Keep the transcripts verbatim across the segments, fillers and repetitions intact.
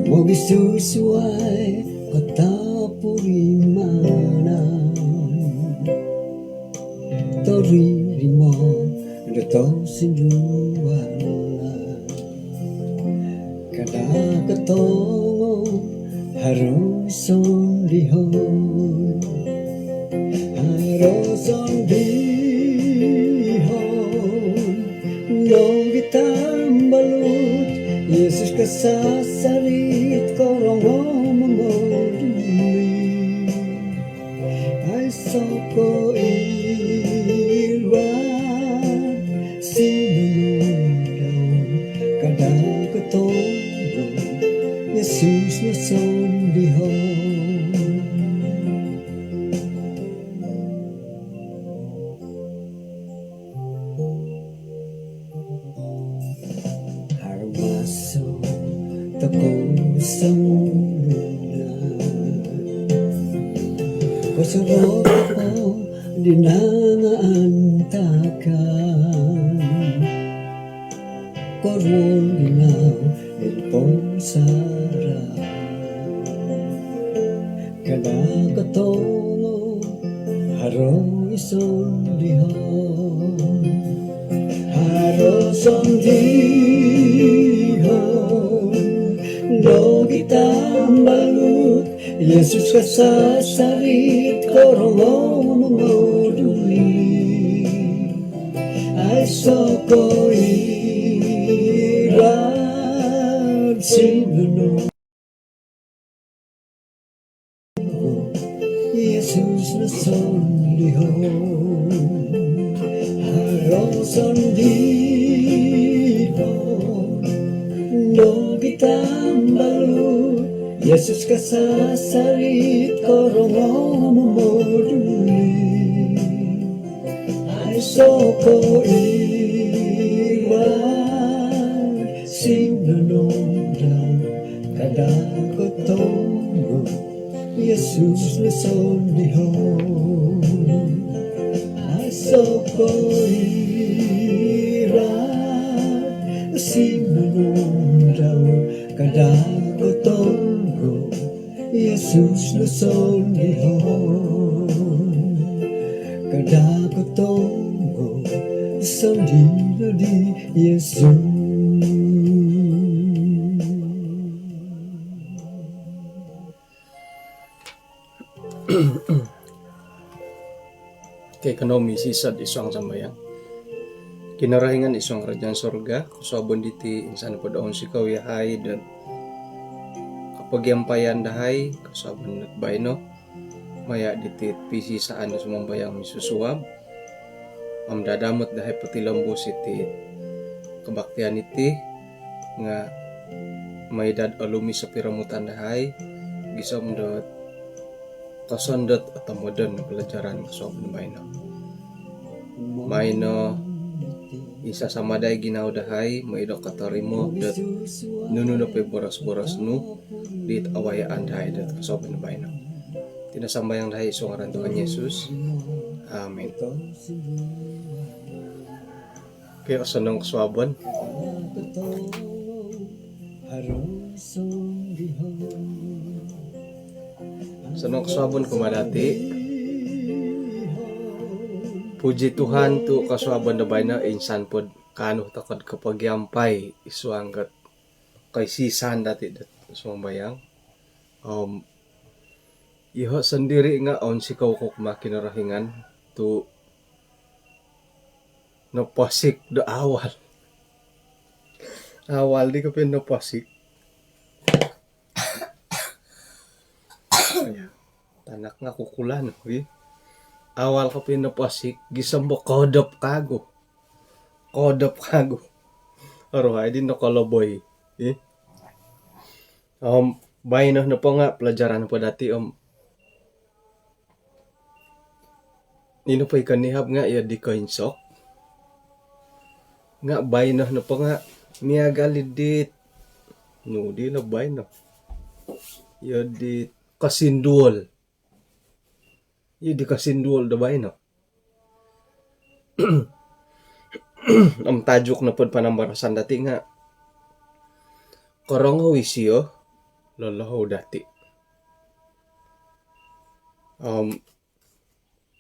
Mogisusuai kotopurimanan, torimo do tosindualan. Kada kotongo haro sondihon, haro sondihon nogi tambalut. Yesus kasasarit, korongo momoduli. Aiso ko iwad sinonondau, kada kotongo Yesus no sondihon. Haro maso tokou songulun, kosorou tokou di nangaantakan, koruol di nau id pomusarahan. Kada kotongo haro i sondihon, haro sondihon nogi tambalut. Yesus kasasarit, korongo momoduli. Aiso ko iwad sinonondau, Yesus no sondihon. Haro sondihon nogi tambalut. Yesus kasasarit, korongo momoduli. Aiso ko iwad sinonondau, kada kotongo Yesus no sondihon. Aiso ko iwad sinonondau, kada kotongo Yesus no sondihon. Kada kotongo sondihon di Yesus. Okey, kanou misisad id suang sambayang. Kinorohingan id suang karajaan sorga, kosuabon diti insan po do ounsikou yahai do kopogiampayan dahai kosuabon dot baino maya diti pisisaan do sumambayang misusuab. Om dadamot dahai potilombus iti kobaktian iti nga maidad olumis o piromutan dahai gisom dot kosondot o tomodon pelajaran kosuabon baino. Maino insan sama dahai ginawo dahai, maid do kotorimo dot nunu nopo i boros-boros nu dit awayaan dahai dot kosuabon baino. Iti no sambayang dahai id suang ngaran Tuhan Yesus. Amin. Okey, osonong kosuabon. Osonong kosuabon kumaa dati. Puji Tuhan tu kosuabon do baino insan po do kaanu tokou do kopogiampai id suang dot koisisaan dati dot sumambayang. Om yoho sondiri nga ounsikou oku kumaa Kinorohingan tu noposik do awal. Awal di kopio noposik. Tanak nga kukulan, wi. Awal kopio noposik, gisom do koodop kagu. Koodop kagu. Oruhai di nokoloboi, wi. Om baino nopo nga pelajaran nopo dati om ino po i konihab nga iyo di koinsok. Nga baino nopo nga miagal i dit nu di lo baino. Iyo di kosinduol. Iyo di kosinduol do baino. Om tajuk nopo do panambarasan dati nga korongou isio lolohou dati'. Om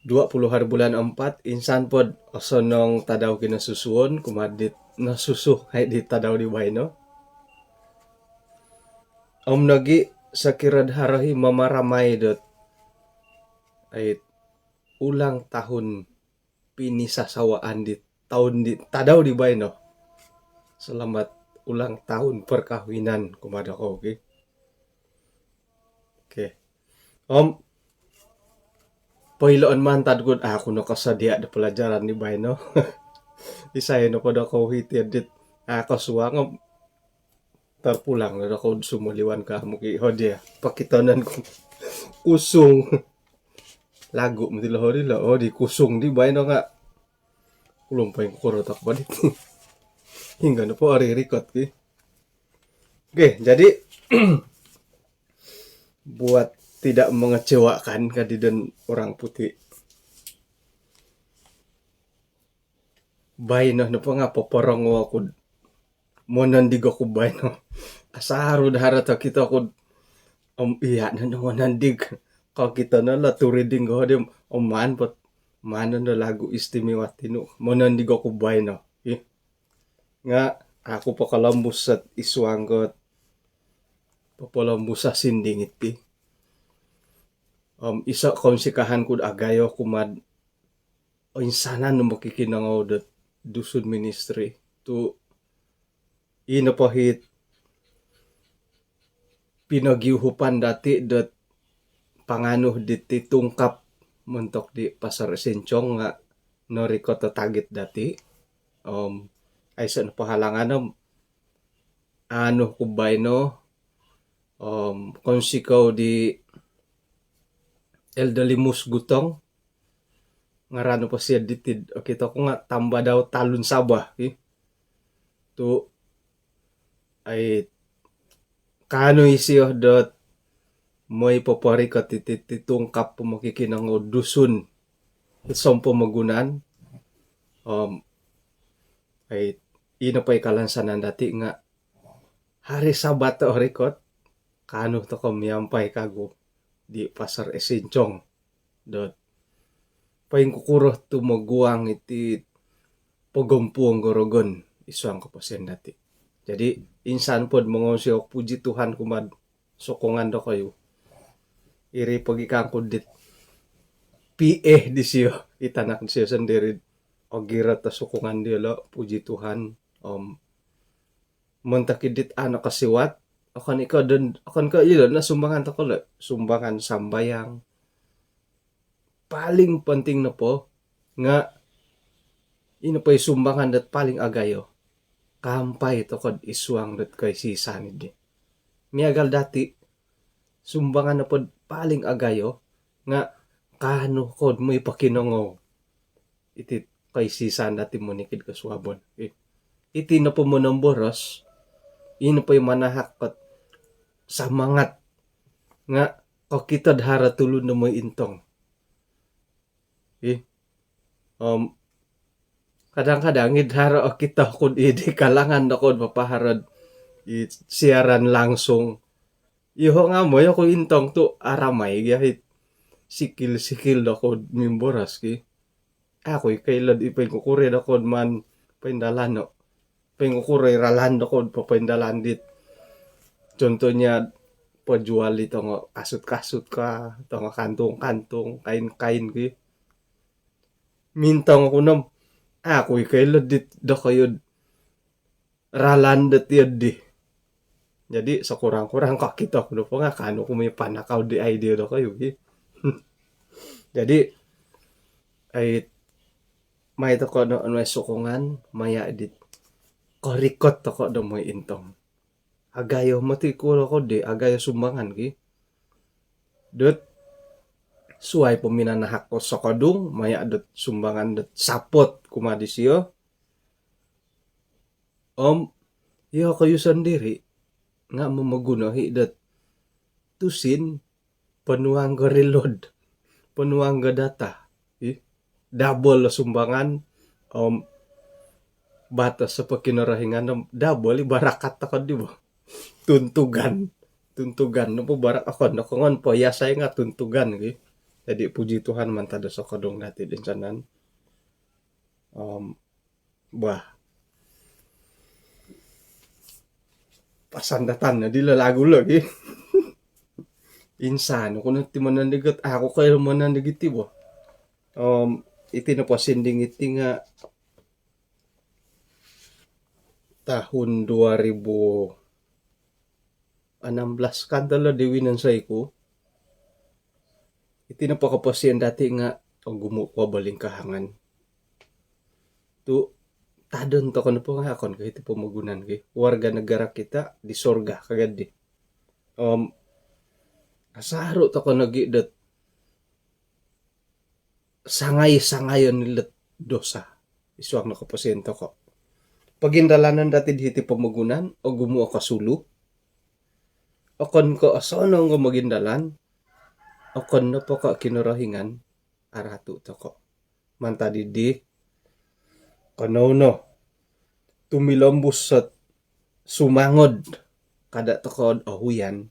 dua puluh hari bulan empat, insan pod osonong tadau kinosusuon kumaa dit nosusu hai di tadau di baino. Om nogi' sokirod haro i mamaramai dot ai ulang tahun pinisasawaan di toun di tadau di baino. Selamat ulang tahun perkahwinan kumaa dokou ki. Okey. Om poiloon mantad ku dot aku nokosodia' do pelajaran di baino. Isai nopo dokou hiti dit aku suang om terpulang no dokou sumoliwan ka muki hodi ya. Pokitonon ku kusung. Lagu moti lo hodi lo, hodi kusung di baino nga' ulun poingkuro toko' dit. Hinggo nopo ori rikot ki. Okey, jadi buat tidak mengecewakan kadi don orang putih. Baino nopo nga' poporongo' oku monondig oku baino. Asaru do haro tokito ku om iya' no monondig. Kokito no lo turiding ko hodi om maan po, maan no lagu istimewa tinu. Monondig oku baino. Ih. Nga' aku pokolombus sot isuang kot popolombus sasinding iti. Om iso' kounsikahan ku do agayo kumaa'd oinsanan no mokikinongou dot Dusun Ministry tu' ino po hit pinogiuhupan dati' dot panganu diti tungkap montok di Pasar Sincong nga' norikot o tagit dati'. Om aiso' no pohalangan om anu ku baino om kounsikou di Elder Limus Gutong. Ngaran nopo sio diti'd okito ku nga' Tambadau Talun Sabah ki. Tu' ai kaanu isio dot moi poporikot iti ti tungkap mokikinongou Dusun sompomogunan. Om ai ino po i kalansanan dati' nga' hari Sabat o rikot kaanu toko' miampai kagu di Pasar Esincong dot poingkukuro tumoguang iti pogompuong gorogon isuang koposion dati'. Jadi insan pod mongounsikou puji Tuhan kumaa'd sokongan dokoyu. Iri pogi kangku dit P A disio, i tanak disio sondiri' ogirot o sokongan diyolo', puji Tuhan. Om montok i dit ano kosiwat, okon i' ko' don, okon ko' ilo no sumbangan toko' lo', sumbangan sambayang. Paling penting nopo nga' ino po i sumbangan dot paling agayo. Kaampai toko'd isuang dot koisisan iddi. Miagal dati', sumbangan nopo'd paling agayo nga' kaanu ko'd moi pokinongou iti koisisan dati' monikid kosuabon. Iti nopo monomboros, ino po i manahak kot samangat nga' kokito'd haro tulun do moi intong. Ih. Om kadang-kadang id haro okito ku'd id kalangan do ku'd papaharo'd i siaran langsung. Iyoho' nga' moi oku intong tu' aramai gia hit sikil-sikil do ku'd mimboros ki. Aku i' koilo'd i poingkukuro do ku'd maan poindalano'. Poingkukuro i ralan do ku'd popoindalan dit. Contohnya pojual di tongo kasut-kasut ka, tongo kantung-kantung, kain-kain ki. Mintong oku nom, aku i' koilo'd dit dokoyu'd ralan dot iyo di. Jadi sekurang-kurang kokito ku nopo nga' kaanu ku moi panakau di idea dokoyu ki. Jadi ai mai toko' no onuai sokongan maya' dit korikot toko' do moi intong. Agayo moti ku lo ku'd di, agayo sumbangan ki. Dot suwai po minanahak ko sokodung maya' dot sumbangan dot support kumaa disio. Om iyokoyu sondiri' nga' momoguno i' dot tusin ponuang go reload, ponuang go data. Ih, double o sumbangan om batos o pokinorohingan om double i barakat toko' di bo. Tuntugan. Tuntugan nopo barak okon no kongon po yasai nga' tuntugan ki. Jadi puji Tuhan mantad do sokodung dati' di insanan. Om, bah, pasandatan no dilo lagu lo gi. Insan oku no ti monondigit, aku koilo monondigiti bo. Om, iti nopo sinding iti nga' tahun dua ribu enam belas kan tolo di winonsoi ku. Iti nopo koposion dati' nga' ogumu' ko bolingkahangan. Tu' tadon toko' nopo nga' okon ko hiti pomogunan ki. Warga negara kita di sorga kagadi. Om, asaru toko' nogi' dot sangai-sangayon ilo't dosa id suang no koposion toko'. Pogindalanon dati' di hiti pomogunan, ogumu' o kosulu. Okon ko' osonong o mogindalan, okon nopo ko' Kinorohingan aratu' toko'. Mantad iddi, kanou no tumilombus ot sumangod, kada' toko'd ohuyan.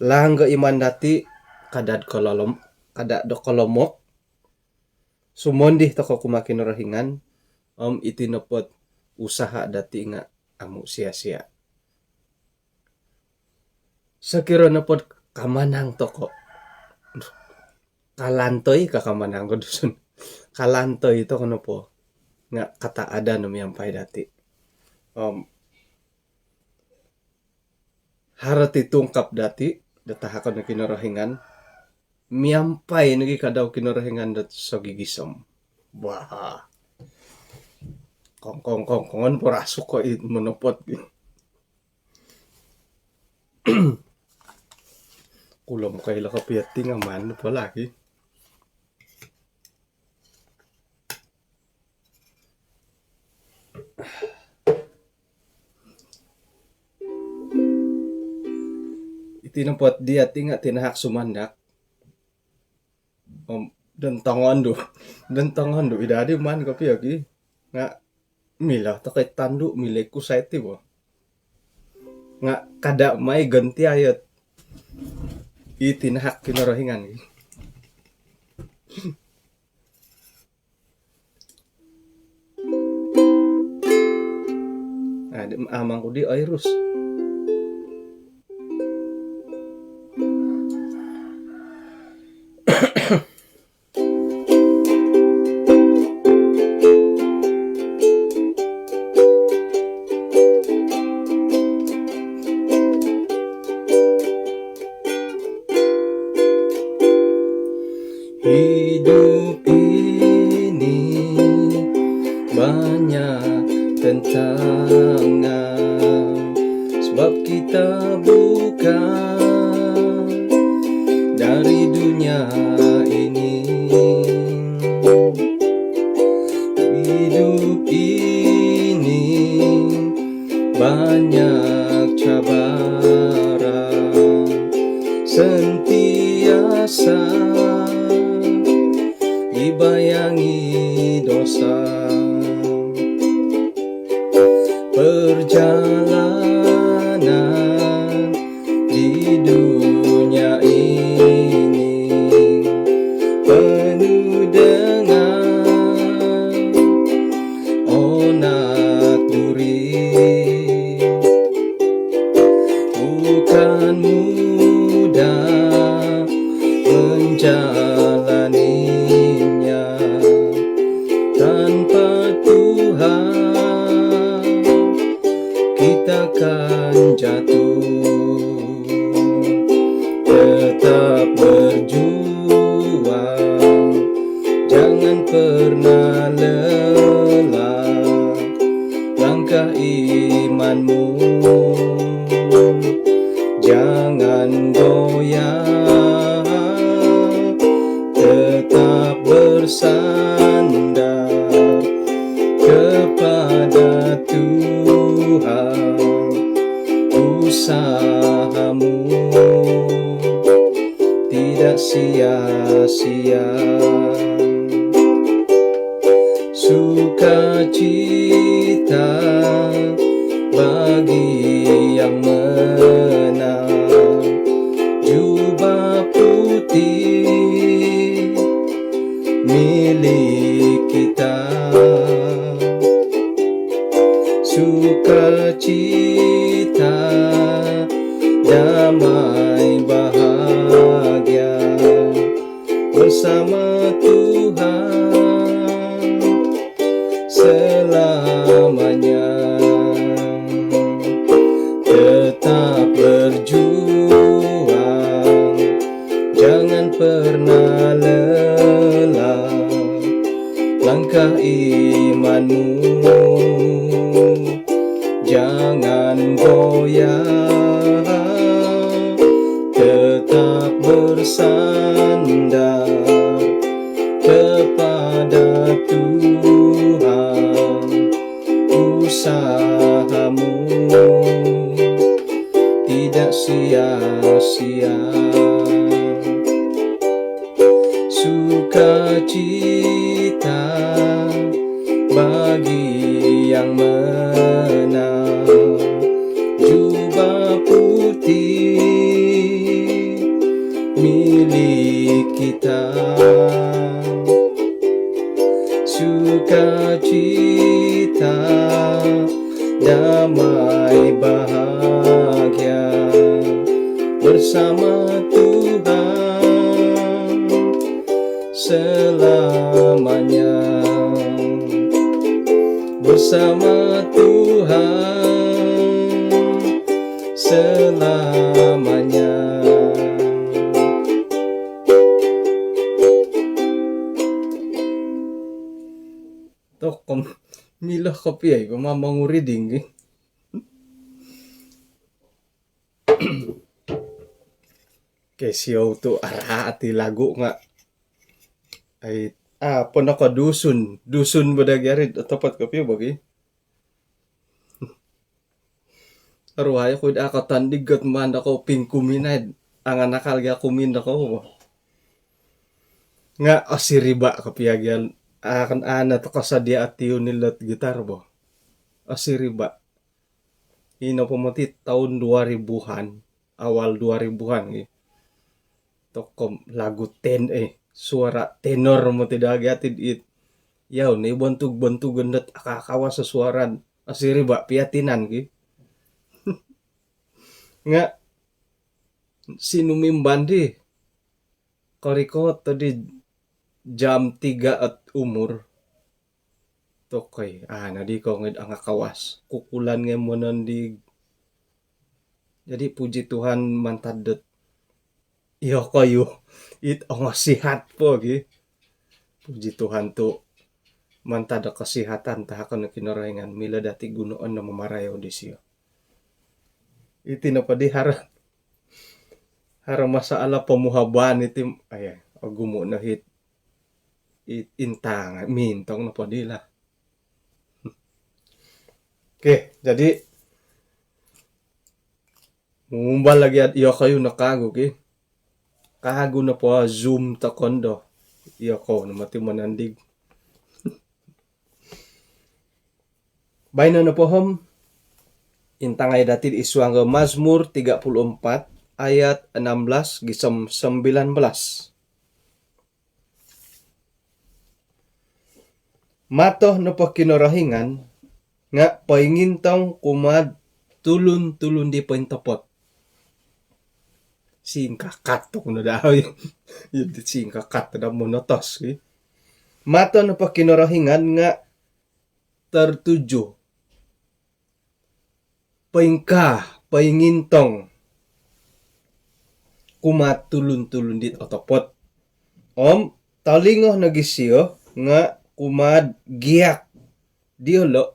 Laang o iman dati', kada'd kololom-, kada' do kolomok. Sumondih toko' kumaa Kinorohingan, om iti nopo't usaha dati' nga' amu' sia-sia. Sokiro nopo't kamanang toko', kalantoi ka kamanang ko Dusun. Kalantoi toko' nopo nga' kataadan o miampai dati'. Om, haro ti tungkap dati' do tahakon o Kinorohingan, miampai nogi' kadau Kinorohingan dot sogigisom. Wah. Kong, kong, kong, kongon po rasuk ko' i monopot. Kulom ko ilo kopio ti nga' maan po lagi. Iti nopo't diyati' nga' tinahak sumandak. Om, don tongondu'. Don tongondu' i dadi maan kopio ki. Nga' milo toko' i tandu', milo i kusai ti bo. Nga' kada' mai gantiai ot i tinahak Kinorohingan ki. Nah, di, amang ku di Oirus. Hidup ini banyak tantangan, sebab kita bukan dari dunia ini. Hidup ini banyak cabaran, sentiasa dibayangi dosa. Perjalanan di dunia ini penuh dengan onak duri. Bukan mudah menjalaninya. Tanpa Tuhan kita kan jatuh. Tetap berjuang, jangan pernah lelah langkah imanmu. Jangan goyah, tetap bersandar kepada Tuhan. Usahamu tidak sia-sia. Sukacita bagi yang menang. damai bahagia bersama Tuhan selamanya. Tetap berjuang, jangan pernah lelah. Langkah imanmu jangan goyah, tetap bersandar kepada Tuhan. Usahamu tidak sia-sia. Sukacita bagi yang menang, jubah putih milik kita. Sukacita, damai bahagia bersama Tuhan selamanya. Bersama Tuhan selamanya. Tokou milo kopio i pama manguriding. Kesiou tu araat i lagu nga. Ai, apa no ko Dusun? Dusun bo daa gia ri, otopot kopio bo gia. Aruhai oku id akatandig ot maan dokou pingkuminaid. Angan akal gia kumin dokou bo. Nga osiriba kopio gia, akan ana toko sadia ati unilot gitar bo. Osiriba. Ino po moti tahun dua ribuan, awal dua ribuan gi. Tokou lagu ten-, eh, suara tenor moti daa gia ati dit. Yau ni bontug-bontug dot akakawas suara, osiriba pia tinan gi. Nga sinumimban di. Korikot tadi jam tiga ot umur. Tokoi, ah, nadi ko ngid angakawas. Kukulan ngai monondig. Jadi puji Tuhan mantad dot iyokoyu it ongosihat po gi. Puji Tuhan tu mantad do kosihatan tahakon Kinorohingan, milo dati gunoon do mamarayou disio. Iti nopo di haro, haro masalah pomuhabaan iti, ai, ogumu no hit, it intang, mintong nopo di lah. Okey, jadi mumbal lagi ad iyokoyu no kagu ki. Kagu nopo Zoom tokon do. Iyokou no moti monondig. Baino nopo om, intangai dati id suang Mazmur tiga puluh empat ayat enam belas gisom sembilan belas. Mato nopo Kinorohingan nga poingintong kumaa'd tulun-tulun di pointopot. Singkakat tu no daa, oi. Iyo di singkakat daa monotos, oi. Mato nopo Kinorohingan nga tertuju, poingkaa, poingintong kumaa'd tulun-tulun dit otopot. Om tolingo nogi sio nga kumaa'd giak diolo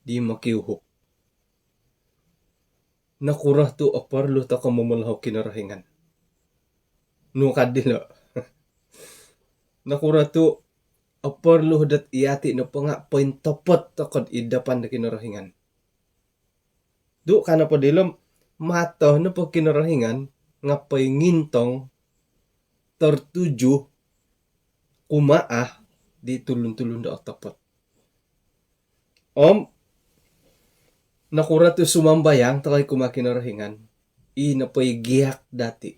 di mokiuhup. Nokuro tu oporlu toko momolohou Kinorohingan? Nu ka dilo. Nokuro tu oporlu dot iyati nopo nga pointopot toko id dapan do Kinorohingan? Tu ka nopo dilo, mato nopo Kinorohingan nga poingintong, tertuju, kumaa di tulun-tulun do otopot. Om nokuro tu sumambayang toko kumaa Kinorohingan, i nopo i giak dati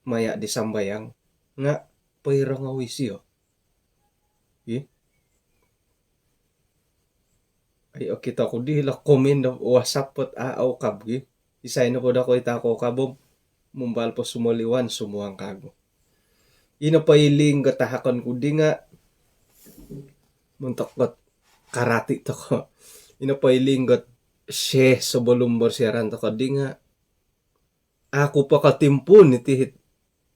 maya di sambayang nga poirongou isio. Ih. Ai, okito ku di hilo komen do WhatsApp pot a au kab gi. Isai nopo do koita ko kabo mumbal po sumoliwan sumuang kagu. Ino po iling got tahakon ku di nga montok got karati toko. Ino po iling got share sebelum bersiaran toko di nga aku po kotimpun iti,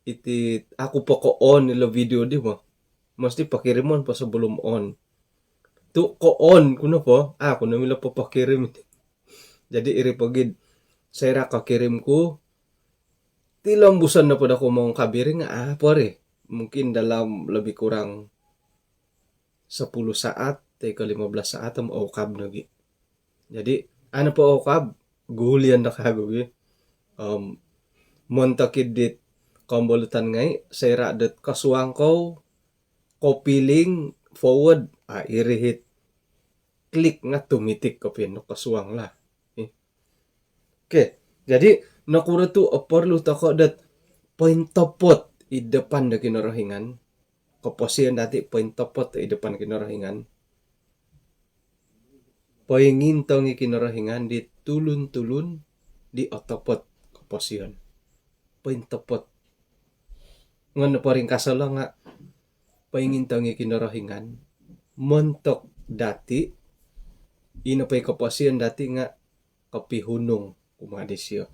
iti aku po ko-on ilo video di mo. Mesti pokirimon po sebelum on. Tu ko-on ku nopo, aku no milo po pokirim. Jadi iri po gid, soira kokirim ku, tilombuson nopo do ku mongkabiring, apo ri. Mungkin dalam lebih kurang sepuluh saat, toi ko lima belas saat om oukab nogi. Jadi, anu po oukab, gulion do kagu gi. Om, montok id dit kombolutan ngai, soira dot kosuang kou, kopiling, forward, ah, iri hit klik nga tumitik kopio no kosuang lah. Eh. Okey, jadi nokuro tu oporlu toko dot pointopot id depan do Kinorohingan, koposion dati pointopot id depan Kinorohingan, poingintong i Kinorohingan di tulun-tulun di otopot koposion. Pointopot. Ngon nopo ringkaso lo nga poingintong i Kinorohingan montok dati, ino po i koposion dati nga kopihunung kumaa disio.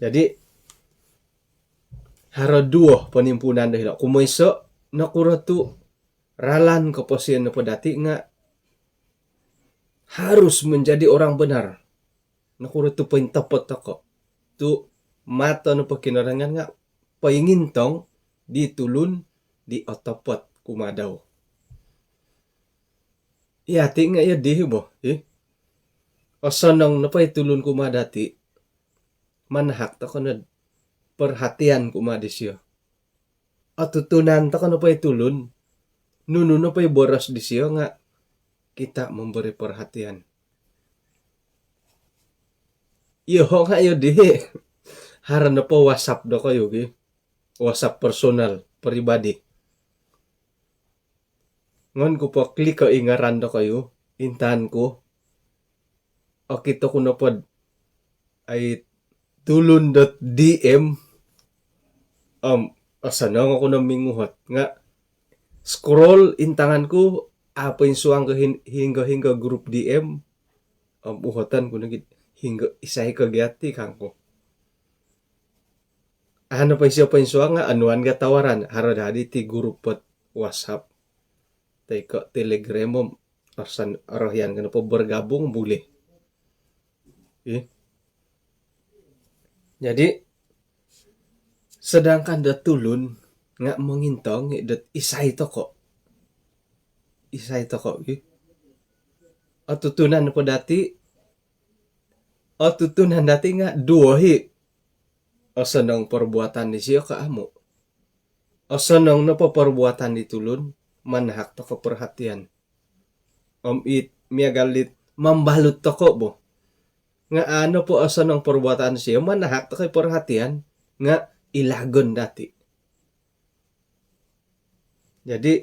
Jadi, haro duo ponimpuunan do hilo. Kumoiso, nokuro tu ralan koposion nopo dati nga harus menjadi orang benar. Nokuro tu pointopot toko. Tu mato nopo Kinorohingan nga poingintong di tulun di otopot kumaa dau. Iyati nga iyo di bo, eh. Osonong nopo i tulun kumaa dati, manahak toko nod perhatian kumaa disio. Otutunan toko nopo i tulun, nunu nopo i boros disio nga kita memberi perhatian. Iyoho nga iyo di, haro nopo WhatsApp dokoyu gi. WhatsApp personal, peribadi. Ngon ku po klik o i ngaran dokoyu, intaan ku. Okito ku nopo dot ai tulun dot D M. Om, osonong oku no minguhot. Nga scroll intangan ku, a poinsuang ko hin-, hinggo-hinggo grup D M. Om, uhoton ku nogi, hinggo, isai ko gia ti kangku. Anu po isio poinsuang nga onuan gia tawaran. Haro dadi ti grup dot WhatsApp. Toi ko Telegram om. Arsan orohian ko nopo bergabung boleh. Eh. Jadi, sedangkan do tulun nga mongintong i dot isai toko. Isai toko, eh. Otutunan nopo dati, otutunan dati nga duo i. Osonong perbuatan disio ko amu. Osonong nopo perbuatan di tulun, manahak toko perhatian. Om it miagal dit mambalut toko bo. Nga anu po osonong perbuatan disio, manahak toko perhatian, nga ilagon dati. Jadi,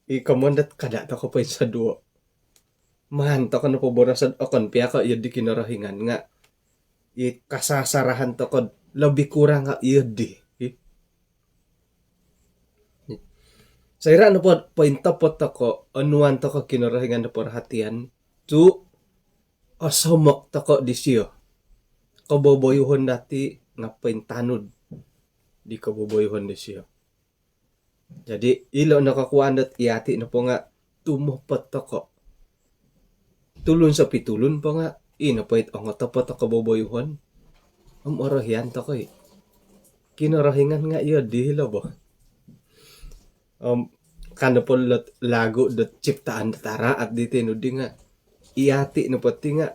i komoyon dot kada toko poinsoduo. Maan toko nopo boroso dot okon pia ko iyo di Kinorohingan nga i kasasarahan toko dot lebih kurang nga iyo di. Soira nopo pointopot toko, onuan toko Kinorohingan do perhatian, tu osomok toko disio. Koboboyuhon dati nga pointanud di koboboyuhon disio. Jadi, ilo no kokuaan dot iyati nopo nga tumopot toko. Tulun sopi tulun po nga, i nopo it ongotopot toko boboyuhon. Om orohian toko i. Kinorohingan nga iyo di hilo bo. Om, kan nopo lot lagu dot ciptaan dot araat di tinudi nga. Iyati nopo ti nga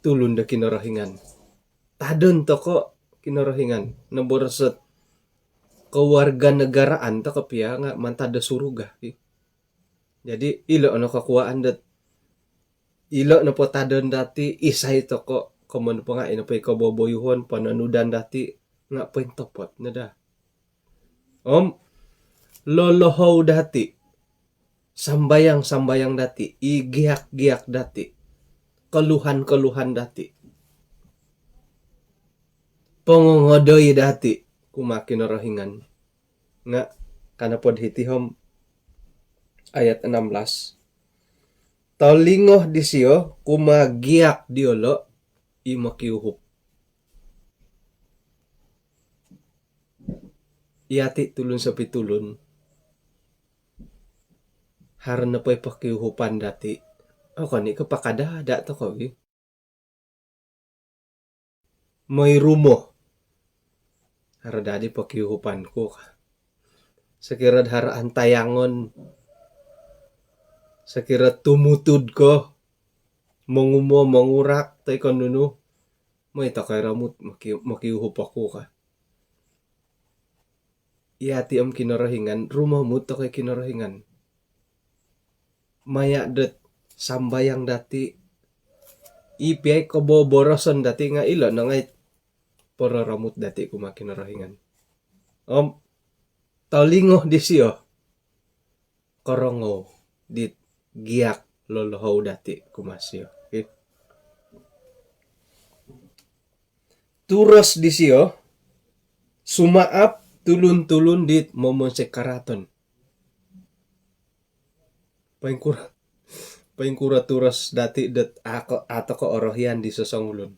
tulun do Kinorohingan. Tadon toko Kinorohingan. Noboros dot kewarganegaraan toko pia nga mantad do surga. Jadi, ilo no kokuaan dot, ilo nopo tadon dati isai toko, komoyon po nga i nopo i koboboyuhon, pononudan dati nga pointopot no daa. Om, lolohou dati. sambayang-sambayang dati', i giak-giak dati', koluhan-koluhan dati', pongongodoi dati' kumaa Kinorohingan. Nga' ka nopod hiti om ayat enam belas, tolingo disiyo kumaa giak diyolo' i mokiuhup. Iyati' tulun sopi tulun, haro nopo i pokiuhupan dati', okon i' ko' pakadaada' toko' gi. Moi rumo, haro daa di pokiuhupan ku ka. Sokiro'd haro antayangon, sokiro'd tumutud ko, mongumo, mongurak, toi ko' nunu, moi toko' i romut, moki-, mokiuhup oku ka. Iyati' om Kinorohingan, rumomut toko' i Kinorohingan. Maya' dot sambayang dati', i piya i koboboroson dati' nga' ilo' no ngai' pororomut dati' kumaa Kinorohingan. Om tolingo disiyo korongou dit giak lolohou dati' kumaa siyo. Okey. Turos disiyo sumaap tulun-tulun dit momonsoi karaaton. Poingkuro, poingkuro turos dati' dot a' ko, a' toko' orohian di sosongulun.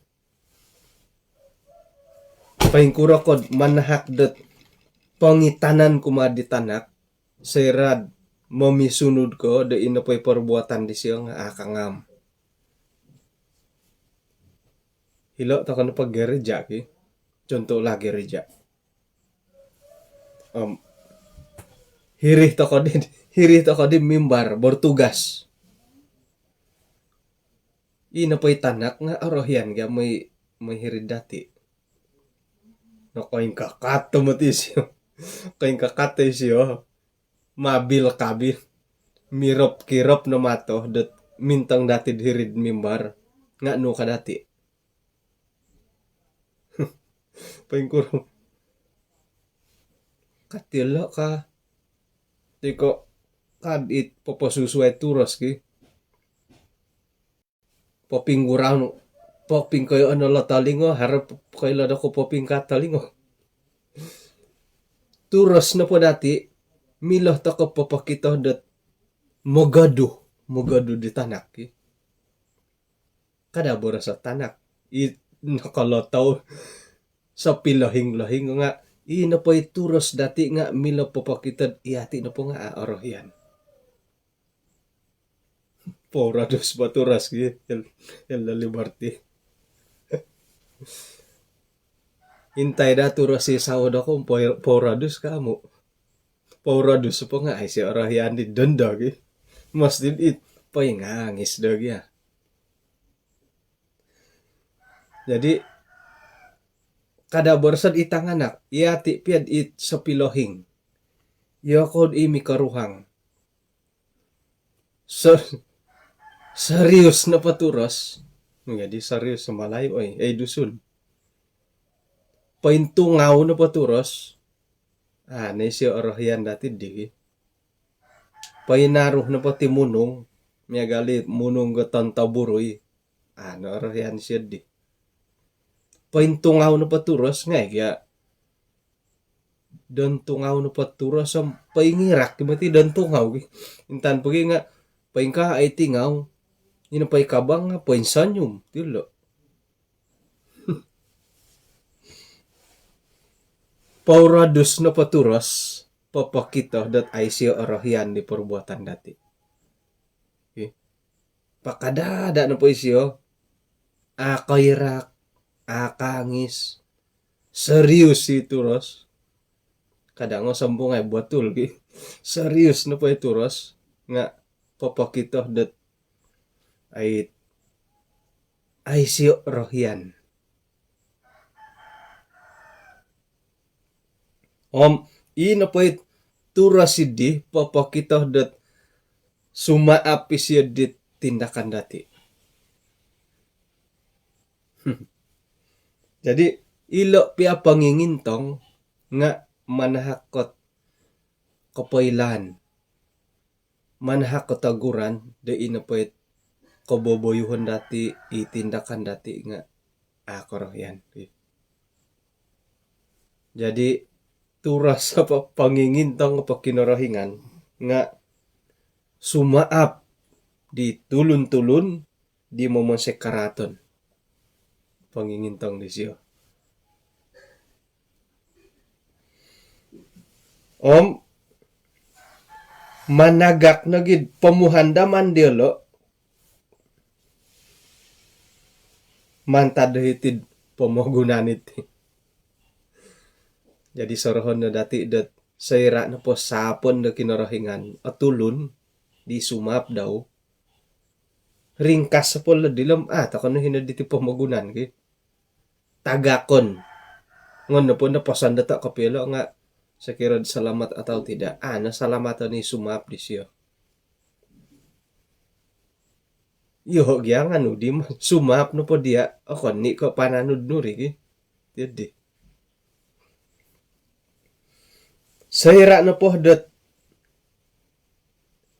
Poingkuro ko'd manahak dot pongitanan kumaa di tanak, soira'd momisunud ko do ino po i porbuatan disiyo nga' a' kangam. Hilo' toko' nopo gereja' ki, contohlah gereja'. Om hiri toko' di, hiri toko' di mimbar, bertugas. Ino po i tanak nga' orohian gia moi, moi hiri'd dati'. Nokoingkakat tomod isiyo. Koingkakat isiyo. Mabil kabil. Mirop-kirop no mato dot mintong dati'd hiri'd mimbar. Nga' nu ka dati'? Poingkuro. Katilo' ka. Tiko' kad it poposusuai turos ki. Popinggurau, popingkoyoon ilo' tolingo, haro koilo doku' popingkaa tolingo. Turos nopo dati', milo toko' popokito dot mogodu, mogodu di tanak ki. Kada' boroso' tanak i nokolotou, sopilohing-lohing nga' ii nopo i turos dati' nga' milo popokito'd iyati' nopo nga' a' orohian. Pourodus po turos gi, el, el Liberty. Intai daa turos i sawo dokou, pou-, pourodus ko amu'. Pourodus po nga' aiso orohian di dondo gi. Mositi' it poingangis do gi a. Jadi, kada' boroso'd i tanganak, iyati' piya'd it sopilohing. Iyoko'd i mikoruhang. So, serius nopo turos. Jadi serius no Malayu, oi, ei Dusun. Pointungau nopo turos. A' no isio orohian dati' di. Poinaru nopo ti munung, miagal i munung do tontoburui. A' no orohian isio di. Pointungau nopo turos, ngai' gia. Dontungau nopo turos om poingirak ki moti dontungau ki. Intan pogi nga' poingkaa i tingau. Ino poikabang nga' poinsonyum. Tilo'. Pourodus nopo turos, popokito dot aiso orohian di perbuatan dati'. Ih. Pakadaada' nopo isio, a' koirak, a' kangis, serius i turos. Kada' ngosombung ai, botul gi. Serius nopo i turos, nga' popokito dot ai, aiso orohian. Om ii nopo i turos iddi popokito dot sumaap isio dit tindakan dati'. Jadi, ilo' piya pongingintong nga' manahak ot kopoilaan. manahak o teguran do i nopo it koboboyuhon dati, i tindakan dati nga a korohian. Jadi turas apa pangingintong apa Kinorohingan nga sumaap di tulun-tulun di momonsoi karaaton. Pangingintong disio. Om managak nogi pomuhandaman diolo mantad do hiti'd pomogunan iti. Jadi sorohon no dati dot soira nopo saapon do Kinorohingan o tulun di sumaap dau, ringkas po lo dilo om a tokou no hino diti pomogunan ki. Tagakon. Ngon nopo no poson do toko kopio lo nga sokiro salamat atau tidak, a no salamaton i sumaap disio. Iyo gia nganu di sumaap nopo dia, okon i ko pananud nu ri ki. Jadi soira nopo dot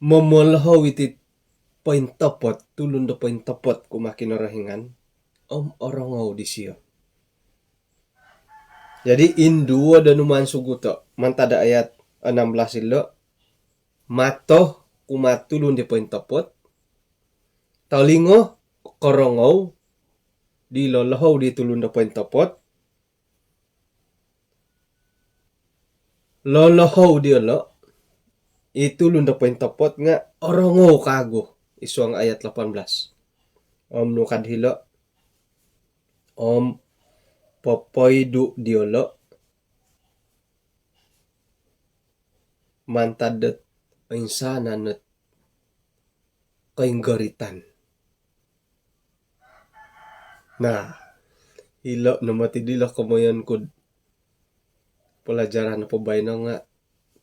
momolohou iti pointopot, tulun do pointopot kumaa Kinorohingan om orongou disio. Jadi induo do numaan suguto mantad do ayat enam belas ilo, mato kumaa tulun di pointopot, tolingo korongou di lolohou di tulun do pointopot, lolohou diolo i tulun do pointopot nga orongou kagu id suang ayat lapan belas. Om nu ka dilo, om popoidu diolo mantad dot oinsanan ot koinggoritan. Nah, ilo no moti dilo komoyon kud pelajaran nopo baino nga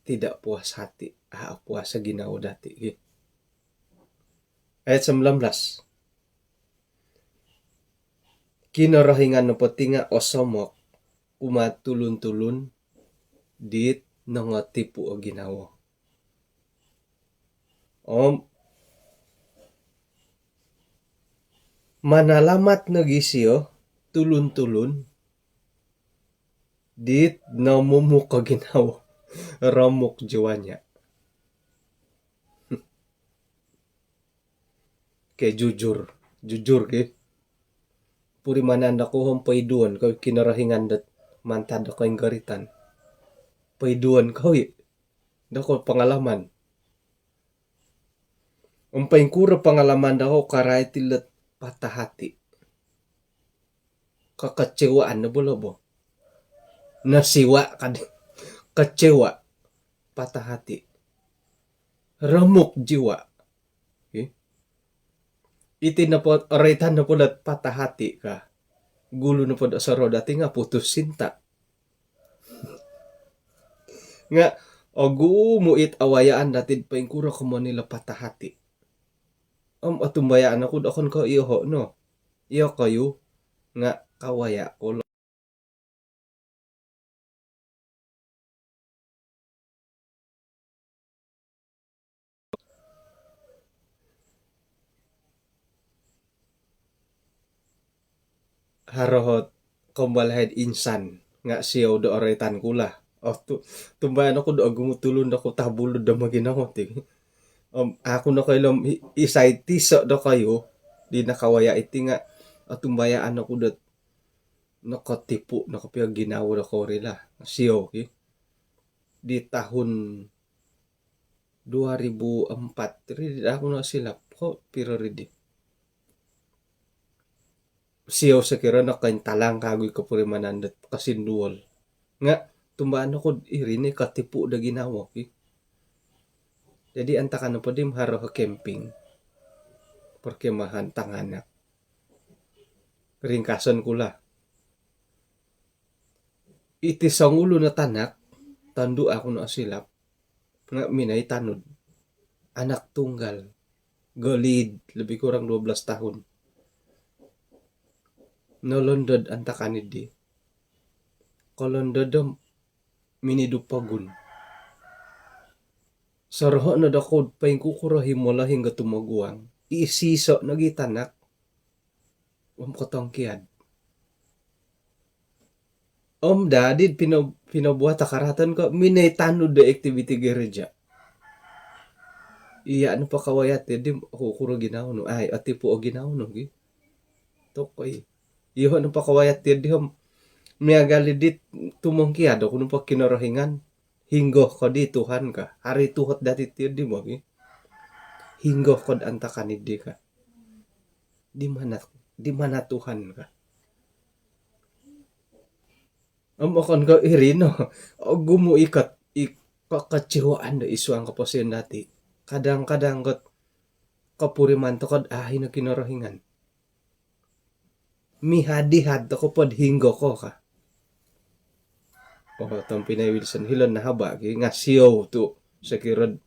tidak puas hati, a puas o ginawo dati ki. Ayat sembilan belas. Kinorohingan nopo ti nga osomok kumaa tulun-tulun dit nongotipu o ginawo. Om manalamat nogi sio tulun-tulun dit nomumuk o ginawo, romuk jiwanya. Ke jujur, jujur ke. Purimanan dokoyu om poiduon kou Kinorohingan dot mantad do koinggoritan. Poiduon kou i. Doko pengalaman. Om poingkuro pengalaman doko karait ilot patah hati. Kekecewaan no bolo bo. Nasiwa kadi. Kecewa. Patah hati. Remuk jiwa. Okey. Iti nopo, roitan nopo dot patah hati ka. Gulu nopo do soroda ti nga putus cinta. Nga ogumu it awayaan dati poingkuro komoni lo patah hati. Om otumbayaan oku do okon ko iyoho no. Iyokoyu nga kawaya ko lo. Haro ot kombal haid insan nga siou do oroitan ku lah. Oh, tu, tumbayaan oku do ogumu tulun do kutah bulu do moginongou ti. Om aku nokoilo om i-, isai tiso dokoyu di nakawaya iti nga otumbayaan oku dot nokotipu, nokopio ginawo dokoyu ri lah. Siou ki. Di tahun dua ribu empat, ridi aku no silap. Ko piro ridi? Siou sokiro nokointalang kagu i kopurimanan dot kosinduol. Nga tumbaan oku iri ni kotipu do ginawo ki. Jadi antakan nopo di maharo camping. Perkemahan tanganak. Ringkason ku lah. Iti songulun o tanak, tondu aku no silap, nga minoi tanud. Anak tunggal. Goliid, lebih kurang dua belas tahun. Nolondod antakan idi. Kolondod om minidu pogun. Soroho' no dokou poingkukuro i molohing do tumoguang. Isiso' nogi tanak om kotongkiad. Om dadi pino-, pinobuat o karaaton ko' minoi tanud do aktiviti gereja. Iya' nopo kawaya' ti di, kukuro ginawo nu? Ai, otipu' o ginawo nu gi. Tokoi. Iyoho' nopo kawaya' ti di om miagal i dit tumongkiad oku nopo Kinorohingan. Hinggo ko di Tuhan ka. Haro i tuhot dati ti di bo gi. Hinggo ko'd antakan i di ka. Di mana, di mana Tuhan ka. Om okon ko' iri no. Ogumu' i kot, i kekecewaan do id suang koposion dati. Kadang-kadang kot kopuriman toko'd a' ino Kinorohingan. Mihad-ihad toko pod hinggo ko ka. Oo, tompinai Wilson, hilo' nahaba' ki nga' siou tu' sokiro'd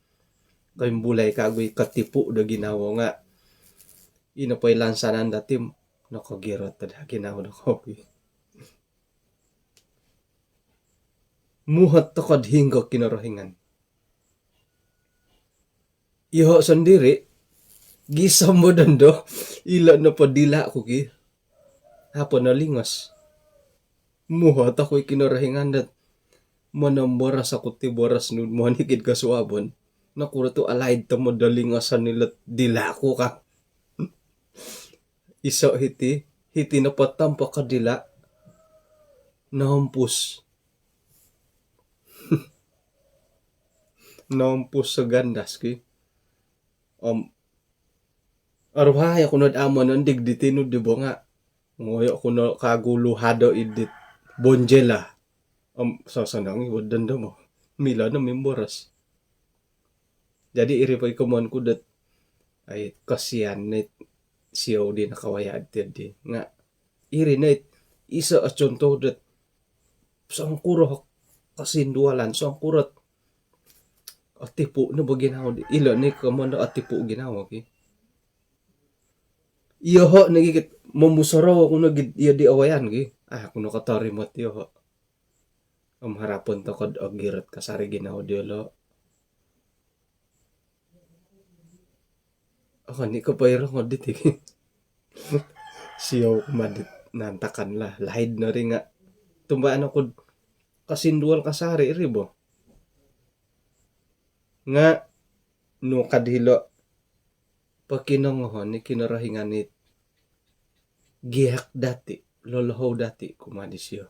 koimbulai kagu i kotipu' do ginawo nga' ino po i lansanan dati nokogirot do ginawo dokou ki. Muhot toko'd hinggo Kinorohingan. Iyoho' sondiri', gisom bo dondo, ilo' nopo dila' ku ki, a' po nolingos. Muhot oku i Kinorohingan dot monomboros oku ti boros nu monikid kosuabon. Nokuro tu' alaid tomod do lingoson ilo't dila' ku ka. Iso' hiti, hiti nopo tompo ko dila', noompus. Noompus so gandas ki. Om oruhai oku nod a' monondig diti nu di bo nga' ngoyo' ku no kagu luhado' idit bonjela. Om sosonong i bo dondo mo. Milo no mimboros. Jadi iri po i komoyon ku dot, ai, kosian no it siou di nakawaya' diti di. Nga' iri no it iso' o contoh dot songkuro kosindualan, songkuro otipu' no bo ginawo di. Ilo' no i komoyon do otipu' ginawo ki. Iyoho' nogi kit momusorou oku nogi iyo di awayan ki. A' oku nokotorimo ti iyoho'. Om harapon toko'd ogirot kasari ginawo diyolo'. Okon i' ko' poirongod diti. Siou kumaa dit naantakan lah. Laid no ri nga' tumbayaan oku'd kosinduol kasari ri bo. Nga' nu kad hilo' pokinongohon i Kinorohingan it giak dati', lolohou dati' kumaa disio.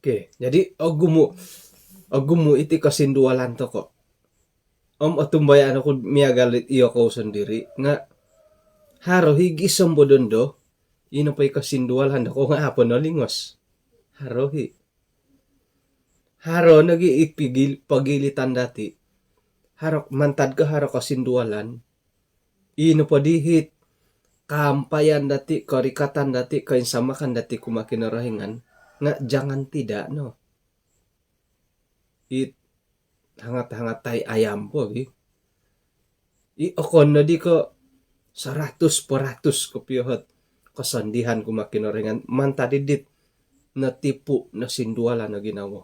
Okey, jadi ogumu', ogumu' iti kosindualan toko'. Om otumbayaan oku'd miagal it iyokou sondiri' nga' haro i' gisom bo dondo, ino po i kosindualan doko' nga' a' po nolingos. Haro i'. Haro nogi i pigil-, pogilitan dati'. Haro, mantad ko haro kosindualan. Ino po di it kaampayan dati', korikatan dati', koinsamakan dati' kumaa Kinorohingan. Nga' jangan tidak no. It hangat-hangat tai ayam po gi. I okon nodi ko' saratus paratus kopio ot kosondihan kumaa Kinorohingan mantad id dit notipu', nosindualan o ginawo.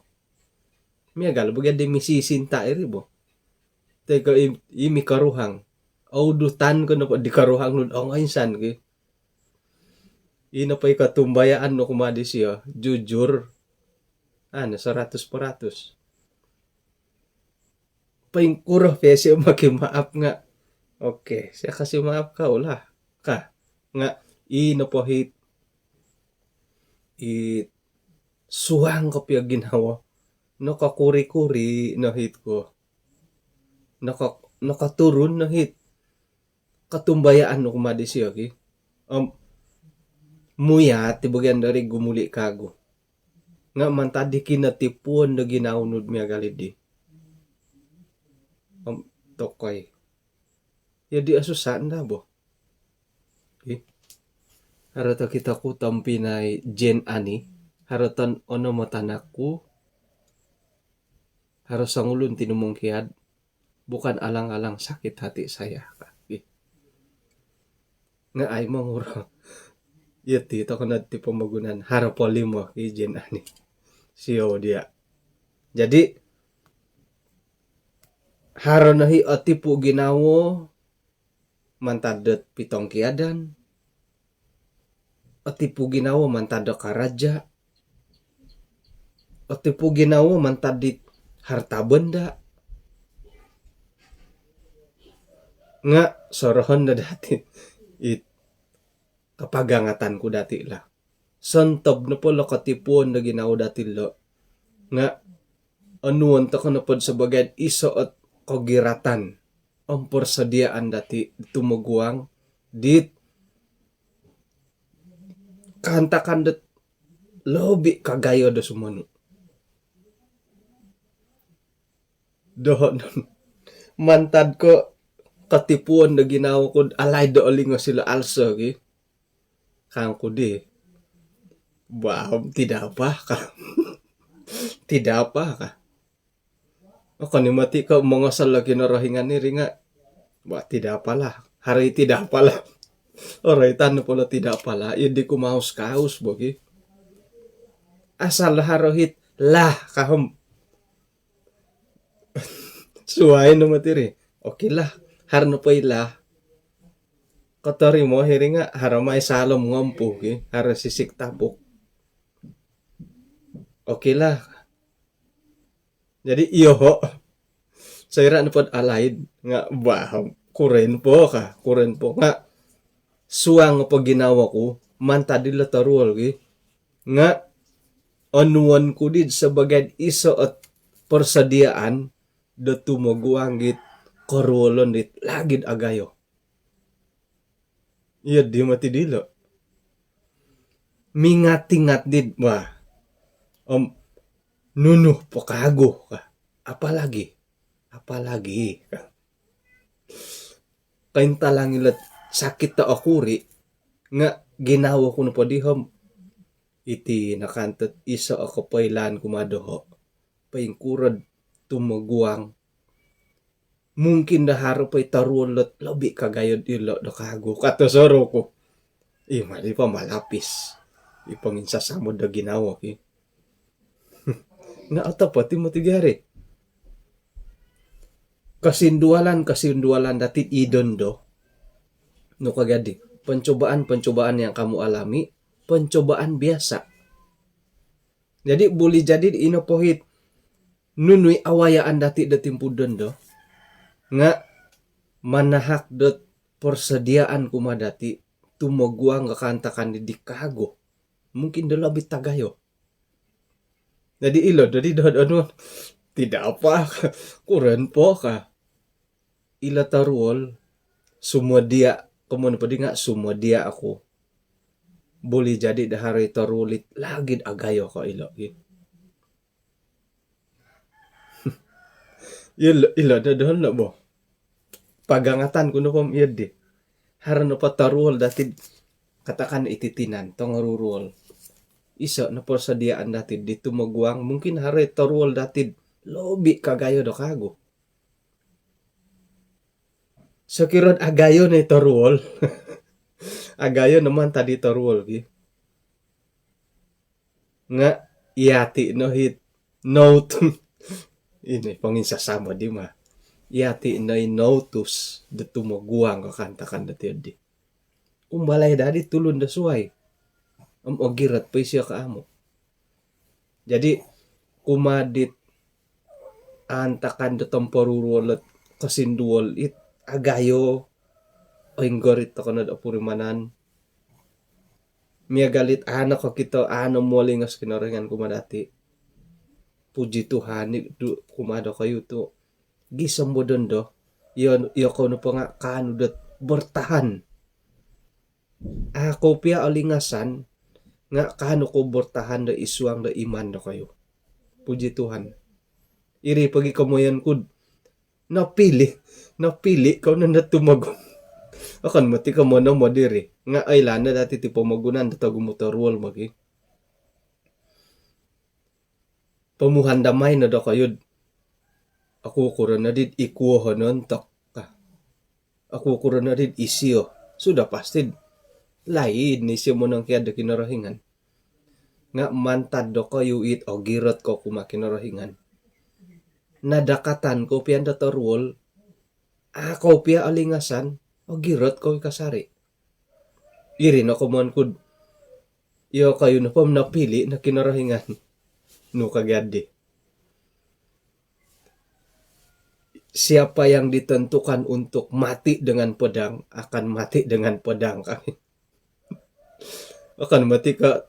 Miagal bo gia di misisinta' iri bo. Toi ko' i, i mikoruhang. Oudutan ko nopo di koruhang nu'd ongoinsan ki. Ino po i kotumbayaan nu kumaa disio, jujur. Anu, saratus paratus. Poingkuro pia isio mokimaap nga', okey, isio kasi maap kau lah ka. Nga' ino po it, it suang kopio ginawo. Nokokuri-kuri no it ko. Noko-, nokoturun no it kotumbayaan nu kumaa disio ki. Om muyat i bagian dari gumuli' kagu. Nga' mantad di kinotipuon do ginawo nu'd miagal iddi. Om tokoi. Iyo di osusa' nda bo. Ki. Haro tokito ku tompinai Jane Ani. Haro ton onom o tanak ku. Haro songulun tinumungkiad. Bukan alang-alang sakit hati saya ka. Ih. Nga' ai monguro. Iyo ti, toko nod ti pomogunan. Haro po limo i Jane Ani. Siou dia. Jadi, haro no hi otipu ginawo mantad dot pitongkiadan, otipu ginawo mantad do karaja, otipu ginawo mantad dit harta benda. Nga sorohon do dati it kapagangatan ku dati lah. Sontob nopo lo kotipuon do ginawo dati lo, nga onuon toko nopo do sabaagi iso ot kogiratan om persediaan dati tumoguang dit kaantakan dot lobi kagayo do sumonu. Doho non. Mantad ko kotipuon do ginawo ku alaid do olingos ilo also gi. Kangku di. Bah, tidak apa kah? Tidak apa kah? Okon i moti ko mongosol do Kinorohingan iri nga. Bah, tidak apalah. Haro i tidak apalah. Oroitan nopo lo tidak apalah. Iyo di kumaus-kaus bo gi. Asal haro it lah ka om. Suai no moti iri. Okey lah. Haro nopo i lah. Kotorimo iri nga haro mai salom ngompu ki. Haro sisik tapuk. Okey lah. Jadi iyoho. Soira nopo do alaid nga bah, kuren po ka, kuren po nga suang po ginawo ku mantad ilo toruol gi. Nga onuon ku di sabaagi iso ot persediaan do tumoguang dit koruolon dit lagid agayo. Iyo di moti dilo. Mingat-ingat dit bah. Om nunu po kagu ka. Apalagi. Apalagi ka. Kaintalang ilo sakit to okuri nga ginawo ku nopo di om. Iti no kanto iso o kopoilaan ku ma doho. Poingkuro do tumoguang. Mungkin do haro po i toruol dot lobi kagayo dilo do kagu. Kato soroku. Ih, mari po malapis. I ponginsasamod do ginawo ki. Nga otopot i moti gari. Kosindualan-kosindualan dati id dondo. Nu ka gadi. Pencobaan-pencobaan yang kamu alami, pencobaan biasa. Jadi buli jadi ino po it nunu i awayaan dati do timpu dondo nga manahak dot persediaan ku ma dati tumoguang ka kaantakan di kagu. Mungkin do lobi tagayo. Jadi ilo do di doho do onuon. Tidak apa ka. Kuren po ka. Ilo toruol sumodia, komoyon po di nga sumodia oku. Buli jadi do haro i toruol it lagid agayo ko ilo gi. Ilo, ilo do doho no bo. Pagangatan ku nopo om iyo di. Haro nopo toruol dati, katakan iti tinan, tongoruruol. Iso no persediaan dati di tumoguang, mungkin haro i toruol dati lobi kagayo do kagu. Sokiro agayo no i toruol. Agayo no mantad i toruol ki. Nga iyati no it noutu-, ino i ponginsasamod di ma. Iyati no i noutus do tumoguang ka kaantakan dati di. Umbalai daa di tulun do suai. Om ogirot po isio ka amu. Jadi kumaa dit aantakan do tomporuruol dot kosinduol it agayo, oinggorit toko no do opurimanan. Miagal it a' no kokito, a' no molingos Kinorohingan kumaa dati. Puji Tuhan i do kumaa dokoyu tu gisom bo dondo. Iyo, iyokou nopo nga kaanu dot bertahan. A' kou pia olingasan nga kaanu kou bertahan do id suang do iman dokoyu. Puji Tuhan. Iri pogi komoyon ku do nopili, nopili kou no do tumogun. Okon moti ko monomod iri nga oilaan no dati ti pomogunan do togumu toruol mogi. Pomuhan damai no dokoyu do, "Oku kuro no di ikuo hono ontok," ka. "Oku kuro no di isio." Sudah pasti do laid no isio monongkiad do Kinorohingan. Nga mantad dokoyu it ogirot kou kumaa Kinorohingan. nadakatan kou pia dot oruol, a' kou pia olingasan, ogirot kou i kasari'. Iri no komoyon ku'd iyokoyu nopo om nopili' no Kinorohingan. Nu ka gia di. Siapa yang ditentukan untuk mati dengan pedang akan mati dengan pedang, ka. Okon moti ko'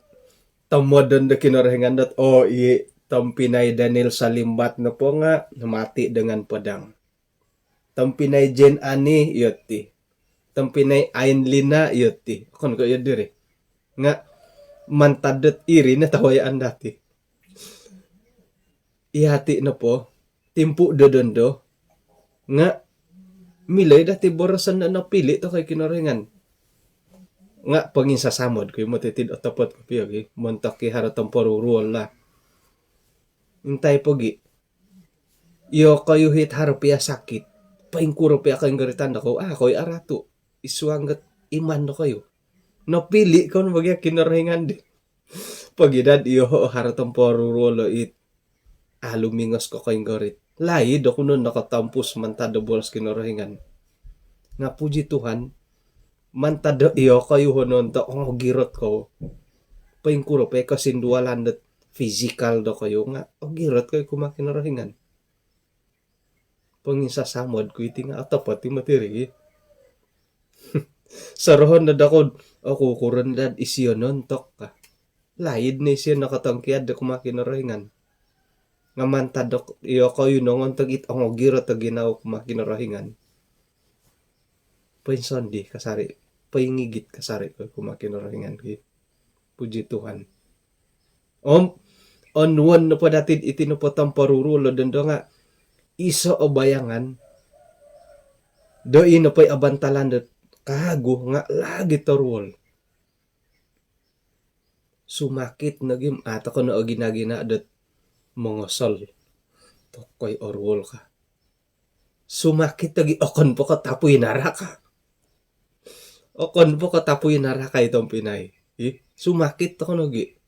tomodon do Kinorohingan dot, oo, i tompinai Daniel Salimbat nopo nga' mati dengan pedang. Tompinai Jane Anne, iyo ti. Tompinai Ain Lina, iyo ti. Okon ko' iyo diri. Nga' mantad dot iri no tawayaan dati. Iyati' nopo, timpu' do dondo, nga' milo i dati boroson do nopili' toko' i Kinorohingan. Nga' ponginsasamod ku i moti ti, otopot kopio gi, montok i haro tomporuruol lah. Intai pogi', iyokoyu it haro pia sakit, poingkuro pia koinggoritan dokoyu, a' koyu aratu' i suang dot iman dokoyu. Nopili' kou no bo gia Kinorohingan di. Pogi' dot iyoho' haro tomporuruol o it a' lumingos ko koinggorit, laid oku no nokotompus mantad do boros Kinorohingan. Nga' puji Tuhan, mantad do iyokoyu hono ontok ongogirot kou, poingkuro po i kosindualan dot fizikal dokoyu nga' ogirot kou i kumaa Kinorohingan. Ponginsasamod ku iti nga' otopot i moti ri gi. Sorohon do dokoyu, oku kuron dot isio nontok ka. Laid no isio nokotongkiad do kumaa Kinorohingan. Nga' mantad do iyokoyu nongontog it ongogirot o ginawo kumaa Kinorohingan, poinsondi kasari', poingigit kasari' kou kumaa Kinorohingan ki. Puji Tuhan. Om onuon nopo dati'd iti nopo tomporuruol o dondo nga' iso' o bayangan do ino po i abantalan dot kaagu nga' lagi' toruol. Sumakit nogi om a' toko' no ogina-gina dot mongosol. Tokoi oruol ka. Sumakit nogi, okon po ko' tapui naraka. Okon po ko' tapui naraka i tompinai. Ih, sumakit toko' nogi.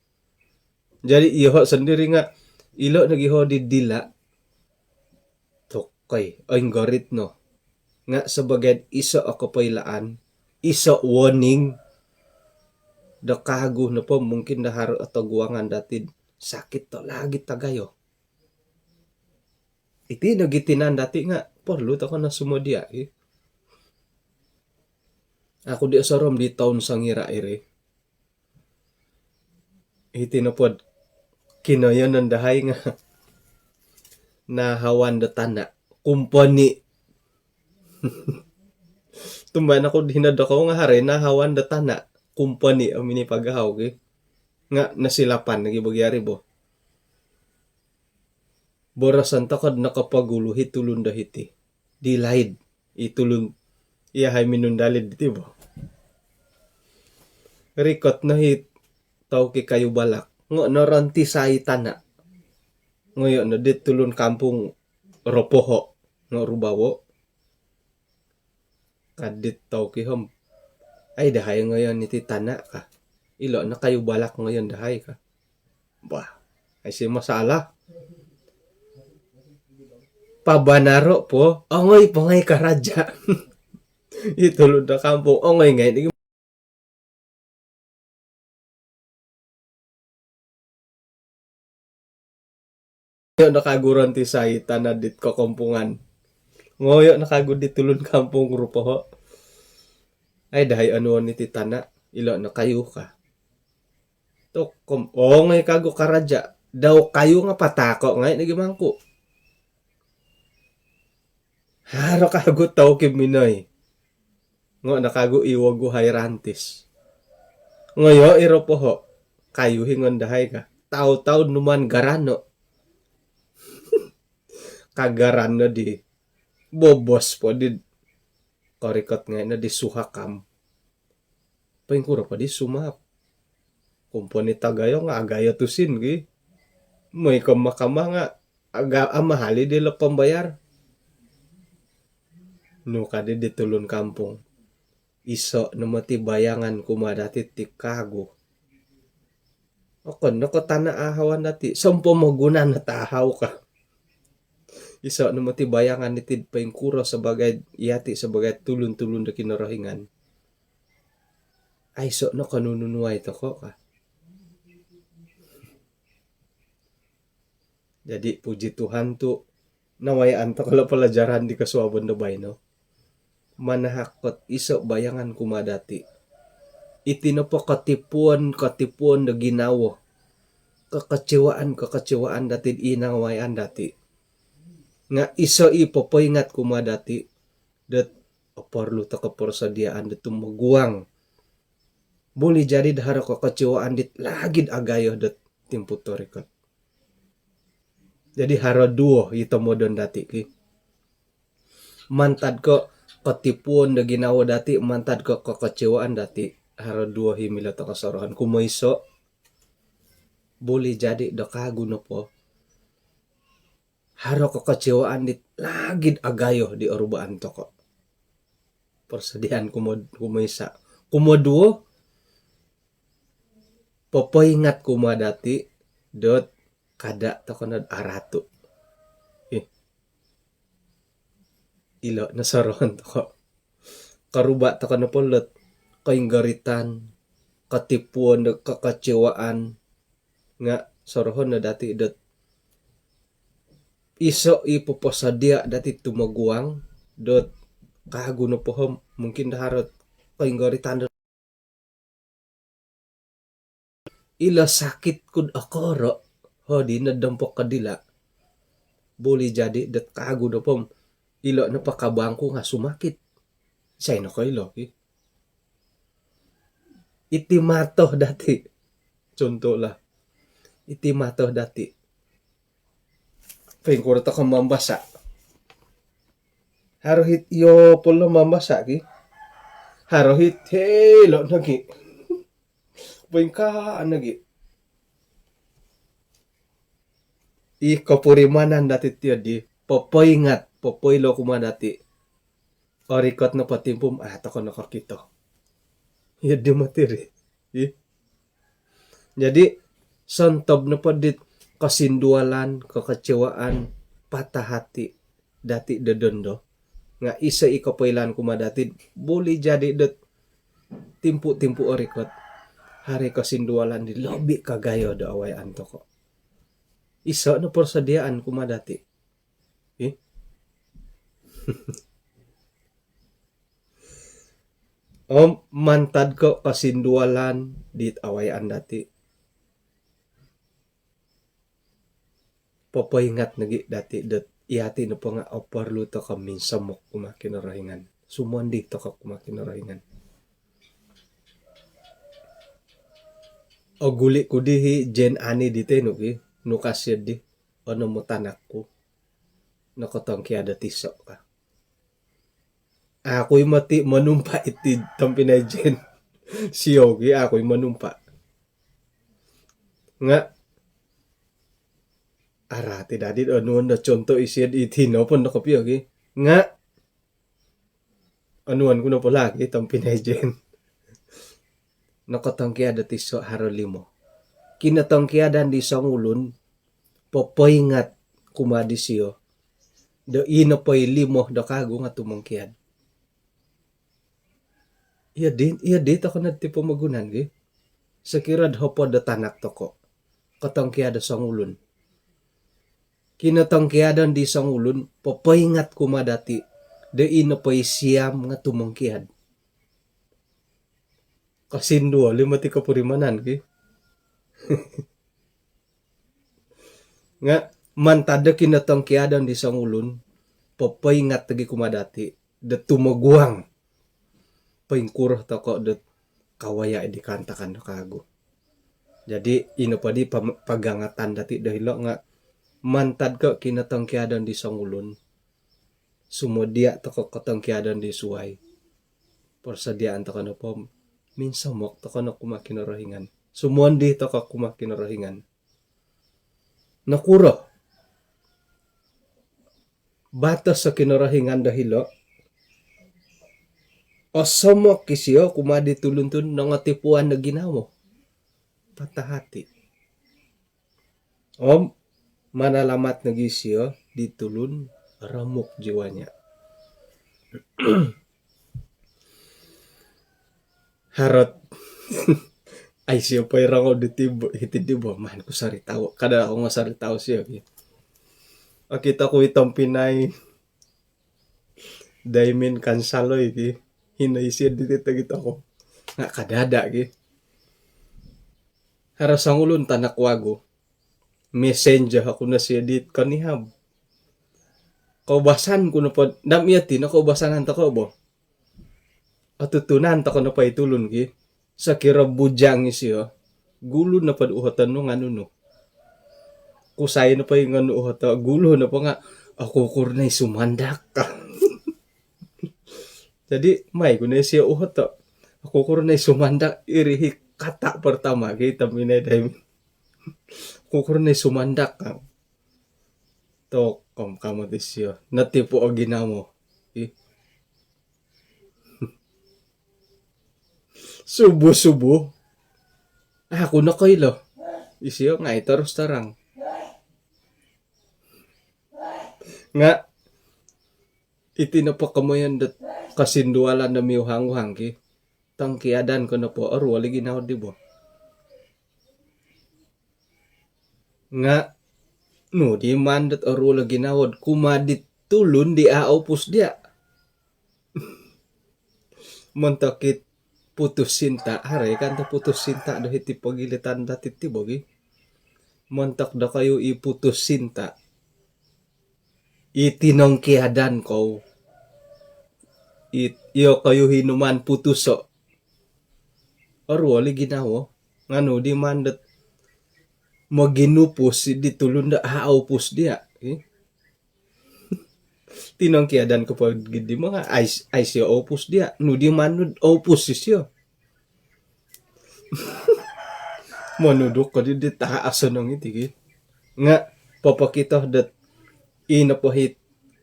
Jadi iyoho' sondiri' nga' ilo' nogi ho di dila'. Tokoi, oinggorit no. Nga' sabagai iso' o kopoilaan, iso' warning do kaagu nopo mungkin do haro o toguangan dati'd sakit do lagi' tagayo. Iti nogi tinan dati' nga' porlu toko' no sumodia' i. Aku di osorou di toun songira' iri. Iti nopod kinoyonon dahai nga' nahawan do tana' kumponi. Tumbayaan oku di hino dokoyu nga' haro i nahawan do tana' kumponi o minipagahau ki. Nga' nosilapan lagi bagi ari bo. Boroson toko'd nokopogulu i tulun do hiti. Di laid i tulun, iyahai minundalid diti bo. Rikot no i tauki kayu balak, ngo' norontisai tana'. Ngoyo' no dit tulun kampung ropoho', ngo' rubawo'. Ka dit tauki om, ai dahai ngoyon iti tana' ka. Ilo' no kayu balak ngoyon dahai ka. Bah, aiso' masalah. Pabanaro' po, ongoi po ngai' karaja'. I tulun do kampung, ongoi ngai' di. Ngoyo' no kagu rontisai tana' dit kokompungan. Ngoyo' no kagu dit tulun kampung rupoho'. Ai dahai onuon iti tana', ilo' no kayu ka. Tokom, ongoi kagu karaja'. Dau kayu nga' patahako' ngai' nogi mangku'. Haro kagu tauki minoi. Ngo' no kagu i wogu hai rantis. Ngoyo' i ropoho', kayu hingon dahai ka. Tau-tau numaan garano'. Kagarano' di. Bobos po di. Korikot ngai' no di suhakam. Poingkuro po di sumaap. Komponi tagayo nga' agayo tusin gi. Moi ko mahkamah nga' aga-, amahal i dilo pambayar. Nu ka di di tulun kampung. Iso' no moti bayangan kumaa dati' ti kagu. Okon no ko' tana' ahawan dati', sompomogunan o tahau ka. Iso no moti bayangan iti poingkuro sabagai, yati sabagai tulun-tulun do Kinorohingan. Aiso no konununuai toko ka. Jadi puji Tuhan tu nawayaan toko lo pelajaran di kosuabon do baino. Manahak ot iso bayangan kumaa dati. Iti nopo kotipuon, kotipuon do ginawo, kekecewaan, kekecewaan dati i nawayaan dati. Nga iso i popoingat kumaa dati dot oporlu toko persediaan dot tumoguang. Boleh jadi do haro kekecewaan dit lagid agayo dot timpu torikot. Jadi haro duo i tomodon dati ki. Mantad ko kotipuon do ginawo dati, mantad ko kekecewaan dati, haro duo i milo toko sorohon. Kumoiso, boleh jadi do kagu nopo haro kekecewaan dit lagid agayo di orubaan toko. Persediaan kumo-, kumoisa. Kumoduo, popoingat kumaa dati dot kada toko nod aratu. Ih. Ilo no sorohon toko. Koruba toko nopo lot koinggoritan, kotipuon do kekecewaan, nga sorohon no dati dot iso i poposodia dati tumoguang dot kagu nopo om mungkin do harot koinggoritan do ilo sakit kud okoro, ho di no dompok kodila. Boleh jadi dot kagu nopo om ilo nopo kabang ku nga sumakit. Isai nokoilo ki. Iti mato dati. Contohlah. Iti mato dati. Poingkuro toko mambasa. Haro hiti iyo po lo mambasa ki. Haro hiti hilo nogi. Poingkaa nogi. I kopurimanan dati tiyo di popoingat, popoilo kumaa dati. Orikot nopo timpu om, ah, toko nokokito. Iyo di moti ri. Ih. Jadi, sontob nopo dit kosindualan, kekecewaan, patah hati dati do dondo. Nga iso i kopoilaan kumaa dati, boleh jadi dot timpu-timpu orikot haro i kosindualan di lobi kagayo do awayaan toko. Iso no persediaan kumaa dati. Ih. Om mantad ko kosindualan dit awayaan dati. Popoingat nogi dati dot yati nopo nga oporlu toko minsomok kumaa Kinorohingan. Sumondi toko kumaa Kinorohingan. Oguli ku di hi Jen Ani di tenu ki, nukas iyo di, onom o tanak ku. Nokotongkiad dot iso ka. Aku i moti monumpa iti tompinai Jen. Sio ki aku i monumpa. Nga arati dadi onuon do contoh isio iti nopo no kopio ki. Nga onuon ku nopo lagi tompinai Jen. Nokotongkiad dot iso haro limo. Kinotongkiadan di songulun, popoingat kumaa disio do i nopo i limo do kagu nga tumongkiad. Iyo di, iyo di toko nod ti pomogunan ki. Sokiro do hopod do tanak toko, kotongkiad do songulun. Kinotongkiadan di songulun, popoingat kumaa dati do i nopo i siam nga tumongkiad. Kosinduol i moti kopurimanan ki. Nga mantad do kinotongkiadan di songulun, popoingat lagi kumaa dati do tumoguang. Poingkuro toko do kawaya di kaantakan do kagu. Jadi ino po di pam-, pagangatan dati do hilo nga mantad ko kinotongkiadan di songulun, sumodia toko kotongkiadan di suai. Persediaan toko nopo, minsomok toko no kumaa Kinorohingan. Sumondi toko kumaa Kinorohingan. Nokuro? Batos o Kinorohingan do hilo, osomok isio kumaa di tulun-tulun nongotipuan do ginawo. Patah hati. Om manalamat nogi isio di tulun, remuk jiwanya. Haro ot, ai, siyo poirongou di tibo, hiti di bo, maan ku sori tau. Kada oku nga sori tau siyo ki. Okito ku i tompinai Daimin Kansaloi ki. Hino isio di tito gito ko. Nga kadada ki. Haro songulun tanak wagu. Messenger oku no sio di konihab. Koubasan ku nopo, dam iyo ti no koubasanan toko bo. Otutunan toko nopo i tulun ki. Sokiro bujang isio, gulu nopo do uhoton nu nga nunu. Kusai nopo i nganu uhoto, gulu nopo nga, "Oku kuro nai sumandak." Jadi, mai ku nai sio uhoto. "Oku kuro nai sumandak," iri hi kata pertama ki, tompinai Daimin. "Oku kuro nai sumandak," ka. Tokom kama ti sio. Notipu o ginawo. Ih. Subuh-subuh. Aku nokoilo. Isio ngai terus terang. Nga iti nopo komoyon dot kosindualan do miuhang-uhang ki. Tongkiadan ko nopo oruol i ginawo di bo. Nga nu di maan dot oruol o ginawo do kumaa di tulun di a oupus dia. Montok it putus cinta, haro i kan tu putus cinta do hiti pogilitan dati ti bo gi. Montok dokoyu i putus cinta, i tinongkiadan kou, i, iyokoyu hi nu maan putuso. Oruol i ginawo, nga nu di maan dot moginupus di tulun do a oupus dia, eh? Tinongkiadan ko po gidi mo nga, ai, ai sio oupus dia, nu di maan nu oupus isio. Monuduk ko di, di taha osonong iti ki. Nga popokito dot i nopo hi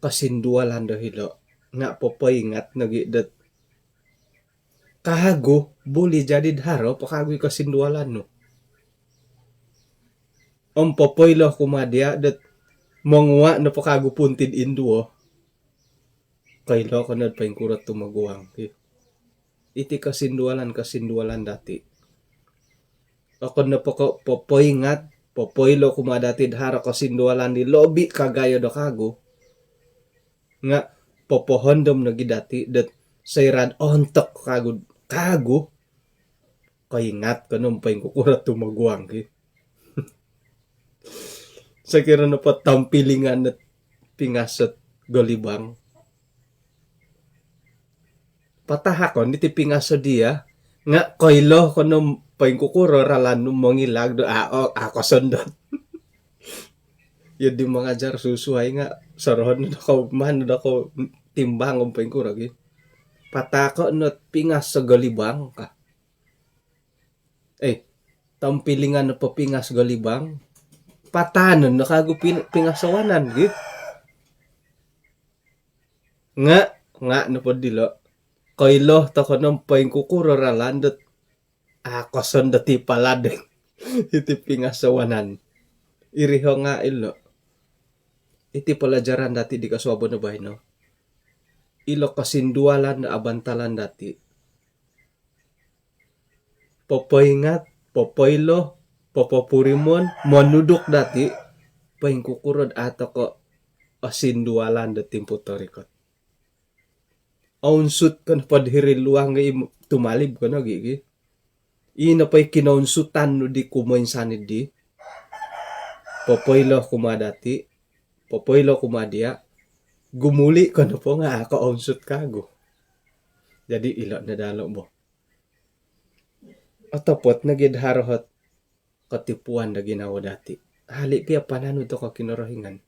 kosindualan do hilo. Nga popoingat nogi dot kagu, buli jadi do haro po kagu i kosindualan nu. Om popoilo kumaa dia dot mongua nopo kagu punti do induo. Koilo ko no do poingkuro tumoguang ki. Iti kosindualan-kosindualan dati. Okon nopo ko popoingat, popoilo kumaa dati do haro kosindualan di lobi kagayo do kagu. Nga popohondom nogi dati dot soira do ontok kagu, kagu, koingat ko no poingkukuro tumoguang ki. Sokiro nopo tompilingan dot pingaso do golibang, patahakon iti pingaso dia, nga koilo ko no poingkukuro ralan nu mongilag do a, o, a kosondot. Iyo di mangajar susuai nga sorohon do kou, maan do kou timbang om poingkuro gi. Patahako no pingaso golibang ka. Eh, tompilingan nopo pingaso golibang, patanon no kagu pin-, pingaso wanan gi. Nga, nga nopo dilo, koilo toko no poingkukuro ralan dot a kosondot i palad iti pingaso wanan. Iri ho nga ilo, iti pelajaran dati di kosuabon do baino. Ilo kosindualan do abantalan dati. Popoingat, popoilo, popopurimon, monuduk dati poingkukuro do a toko osindualan do timpu torikot. Ounsut ko nopo do hiri luang gi, tumalib ko nogi gi. I nopo i kinounsutan nu di kumoinsan di, popoilo kumaa dati, popoilo kumaa dia, gumuli ko nopo nga a kounsut kagu. Jadi ilo no dalo bo. Otopot nogi do haro ot kotipuan do ginawo dati. Hali pia pananu toko Kinorohingan.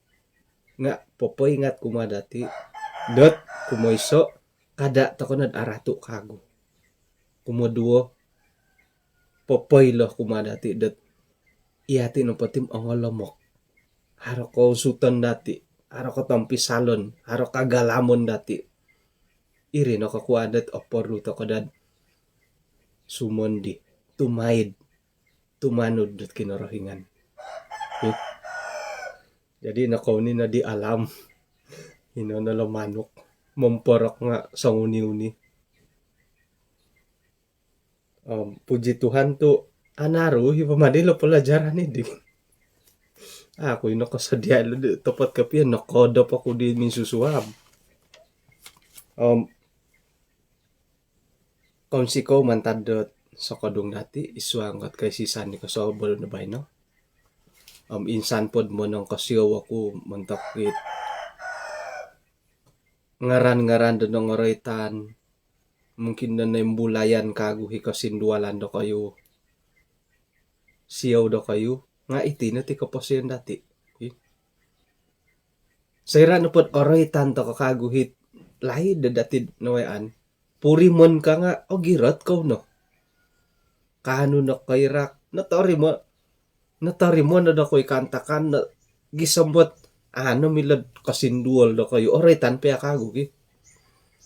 Nga popoingat kumaa dati dot kumoiso, kada toko no do aratu kagu. Kumoduo, popoilo kumaa dati dot iyati nopo ti om ongolomok. Haro kounsuton dati, haro kotompisalon, haro kagalamon dati. Iri no kokuan dot oporlu toko dot sumondi, tumaid, tumanud dot Kinorohingan. Ih. Jadi nokouni no di alam. Ino no lo manuk momporok nga songuni-uni. Om puji Tuhan tu anaru i po madi lo pelajaran i di. Aku ino kosodia lo di topot kopio nokodop oku di minsusuab. Om kounsikou mantad dot sokodung dati id suang dot kaisisan di kosuabon do baino. Om insan pod monong kosiou oku montok it ngaran-ngaran do nongoroitan, mungkin do noimbulayan kagu i kosindualan dokoyu, siou dokoyu, nga iti no ti koposion dati. Ih. Soira nopod oroitan toko kagu it laid do dati nawayaan, purimon ka nga ogirot kou no. Kaanu no koirak, notorimo, notorimo no dokoyu kaantakan no gisom dot anu milo do kosinduol dokoyu, oroitan pia kagu ki.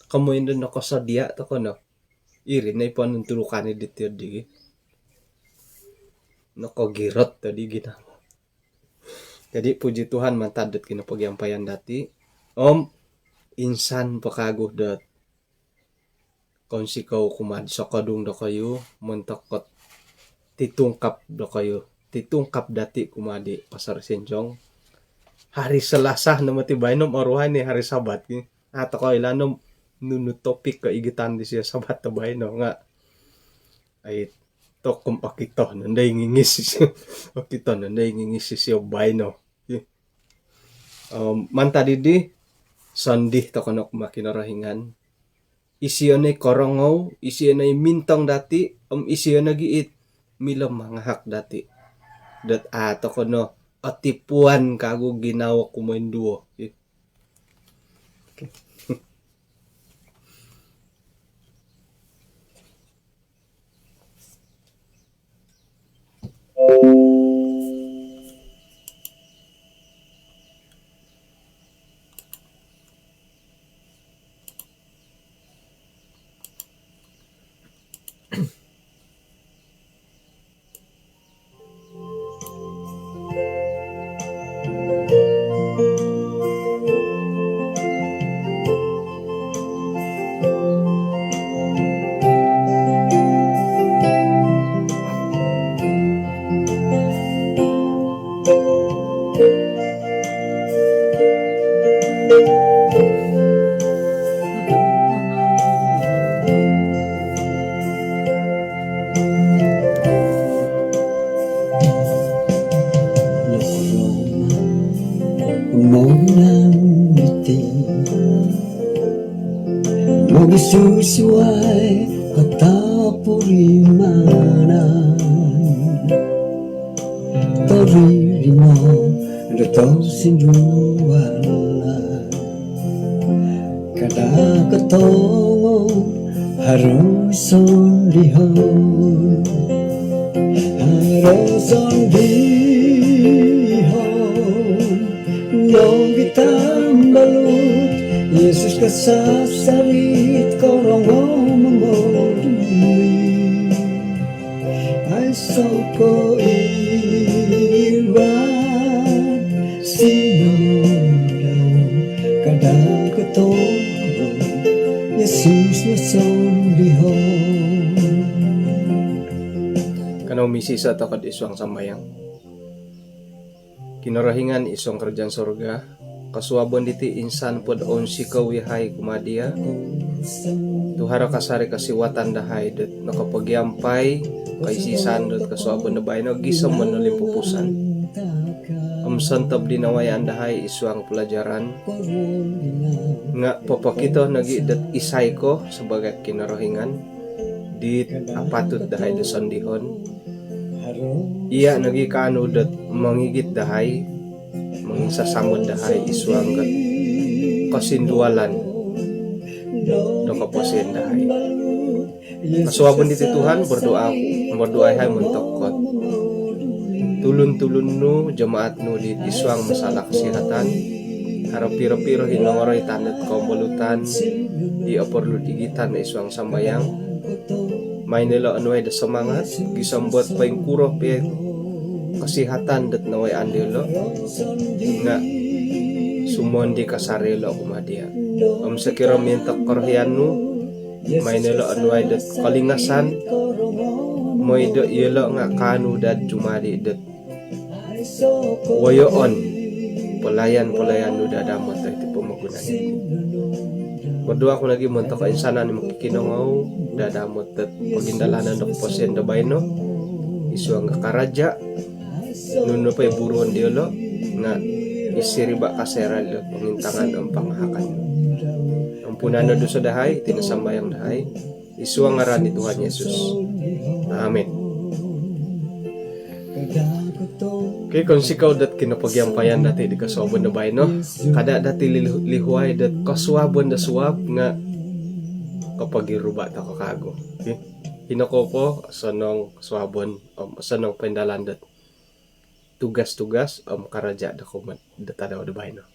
Komoyon do nokosodia toko no. Iri no i ponontudukan i diti di gi. Nokogirot tadi gina. Jadi puji Tuhan mantad dot kinopogiampayan dati. Om insan po kagu dot kounsikou kumaa di sokodung dokoyu montok dot titungkap dokoyu, titungkap dati kumaa di Pastor Senjong. Hari Selasa no moti baino om oruhai ni hari Sabat ki. Ah, tokou ilaan om nunu topik koigitan disio Sabat do baino nga. Ai, tokou om okito nondo i ngingis disio. Okito nondo i ngingis disio baino. Ih. Om mantad dii, sondih toko no kumaa Kinorohingan. Isio no i korongou, isio no i mintong dati, om isio nogi it milo mangahak dati. Dot a toko no otipuan kagu ginawo kumoinduo. Ih. Okey. Moginan iti mogisusuai kotopurimanan, torimo do tosindualan. Kada kotongo haro sondihon, haro sondihon nogi tambalut. Yesus kasasarit korongou momodui. Aiso koiwat sinodau, kada kotongo Yesus nosondihon. Kanou misisa toko id suang sambayang. Kinorohingan id suang kerajaan sorga, kosuabon diti insan po do ounsikou yahai kumaa dia tu haro kasari kosiwatan dahai dot nokopogiampai koisisan dot kosuabon do baino gisom monolimpupusan. Om sontob di nawayaan dahai id suang pelajaran nga popokito nogi dot isai ko sebagai Kinorohingan dit apatut dahai do sondihon. Iya nogi kaanu dot mongigit dahai, monginsasamod dahai id suang dot kosindualan do koposion dahai. Kosuabon diti Tuhan, berdoa, berdoa yahai montok dot tulun-tulun nu, jemaat nu di id suang masalah kesihatan. Haro piro-piro i nongoroitan dot kombolutan i oporlu igitan id suang sambayang. Mai no ilo onuai do semangat gisom dot poingkuro pia kasihatan dot nawayaan diyolo' nga' sumondi kasari iyolo' kumaa diya'. Om sokiro mintok korohian nu, maino iyolo' onuai dot kolingasan, moi do iyolo' nga' kaanu dot dumadi' dot woyoon pelayan-pelayan nu do adamot iti pomogunan. Berdoa ku nogi montok koinsanan i mokikinongou do adamot dot pogindalanan do koposion do baino, isuang do karaja', nunu nopo i buruon diyolo' nga' isiriba' kasari iyolo' pongintangan om pangahakan. Ampunan no dusa dahai, iti no sambayang dahai isuang ngaran di Tuhan Yesus. Amin. Okey, kounsikou dot kinopogiampayan dati' di kosuabon do baino. Kada' dati' lihu-, lihuai dot kosuabon do suab nga' kopogiruba' toko' kagu. Okey. Ino kou po, osonong kosuabon om osonong poindalan dot tugas-tugas om karaja' do kumaa do tadau do baino.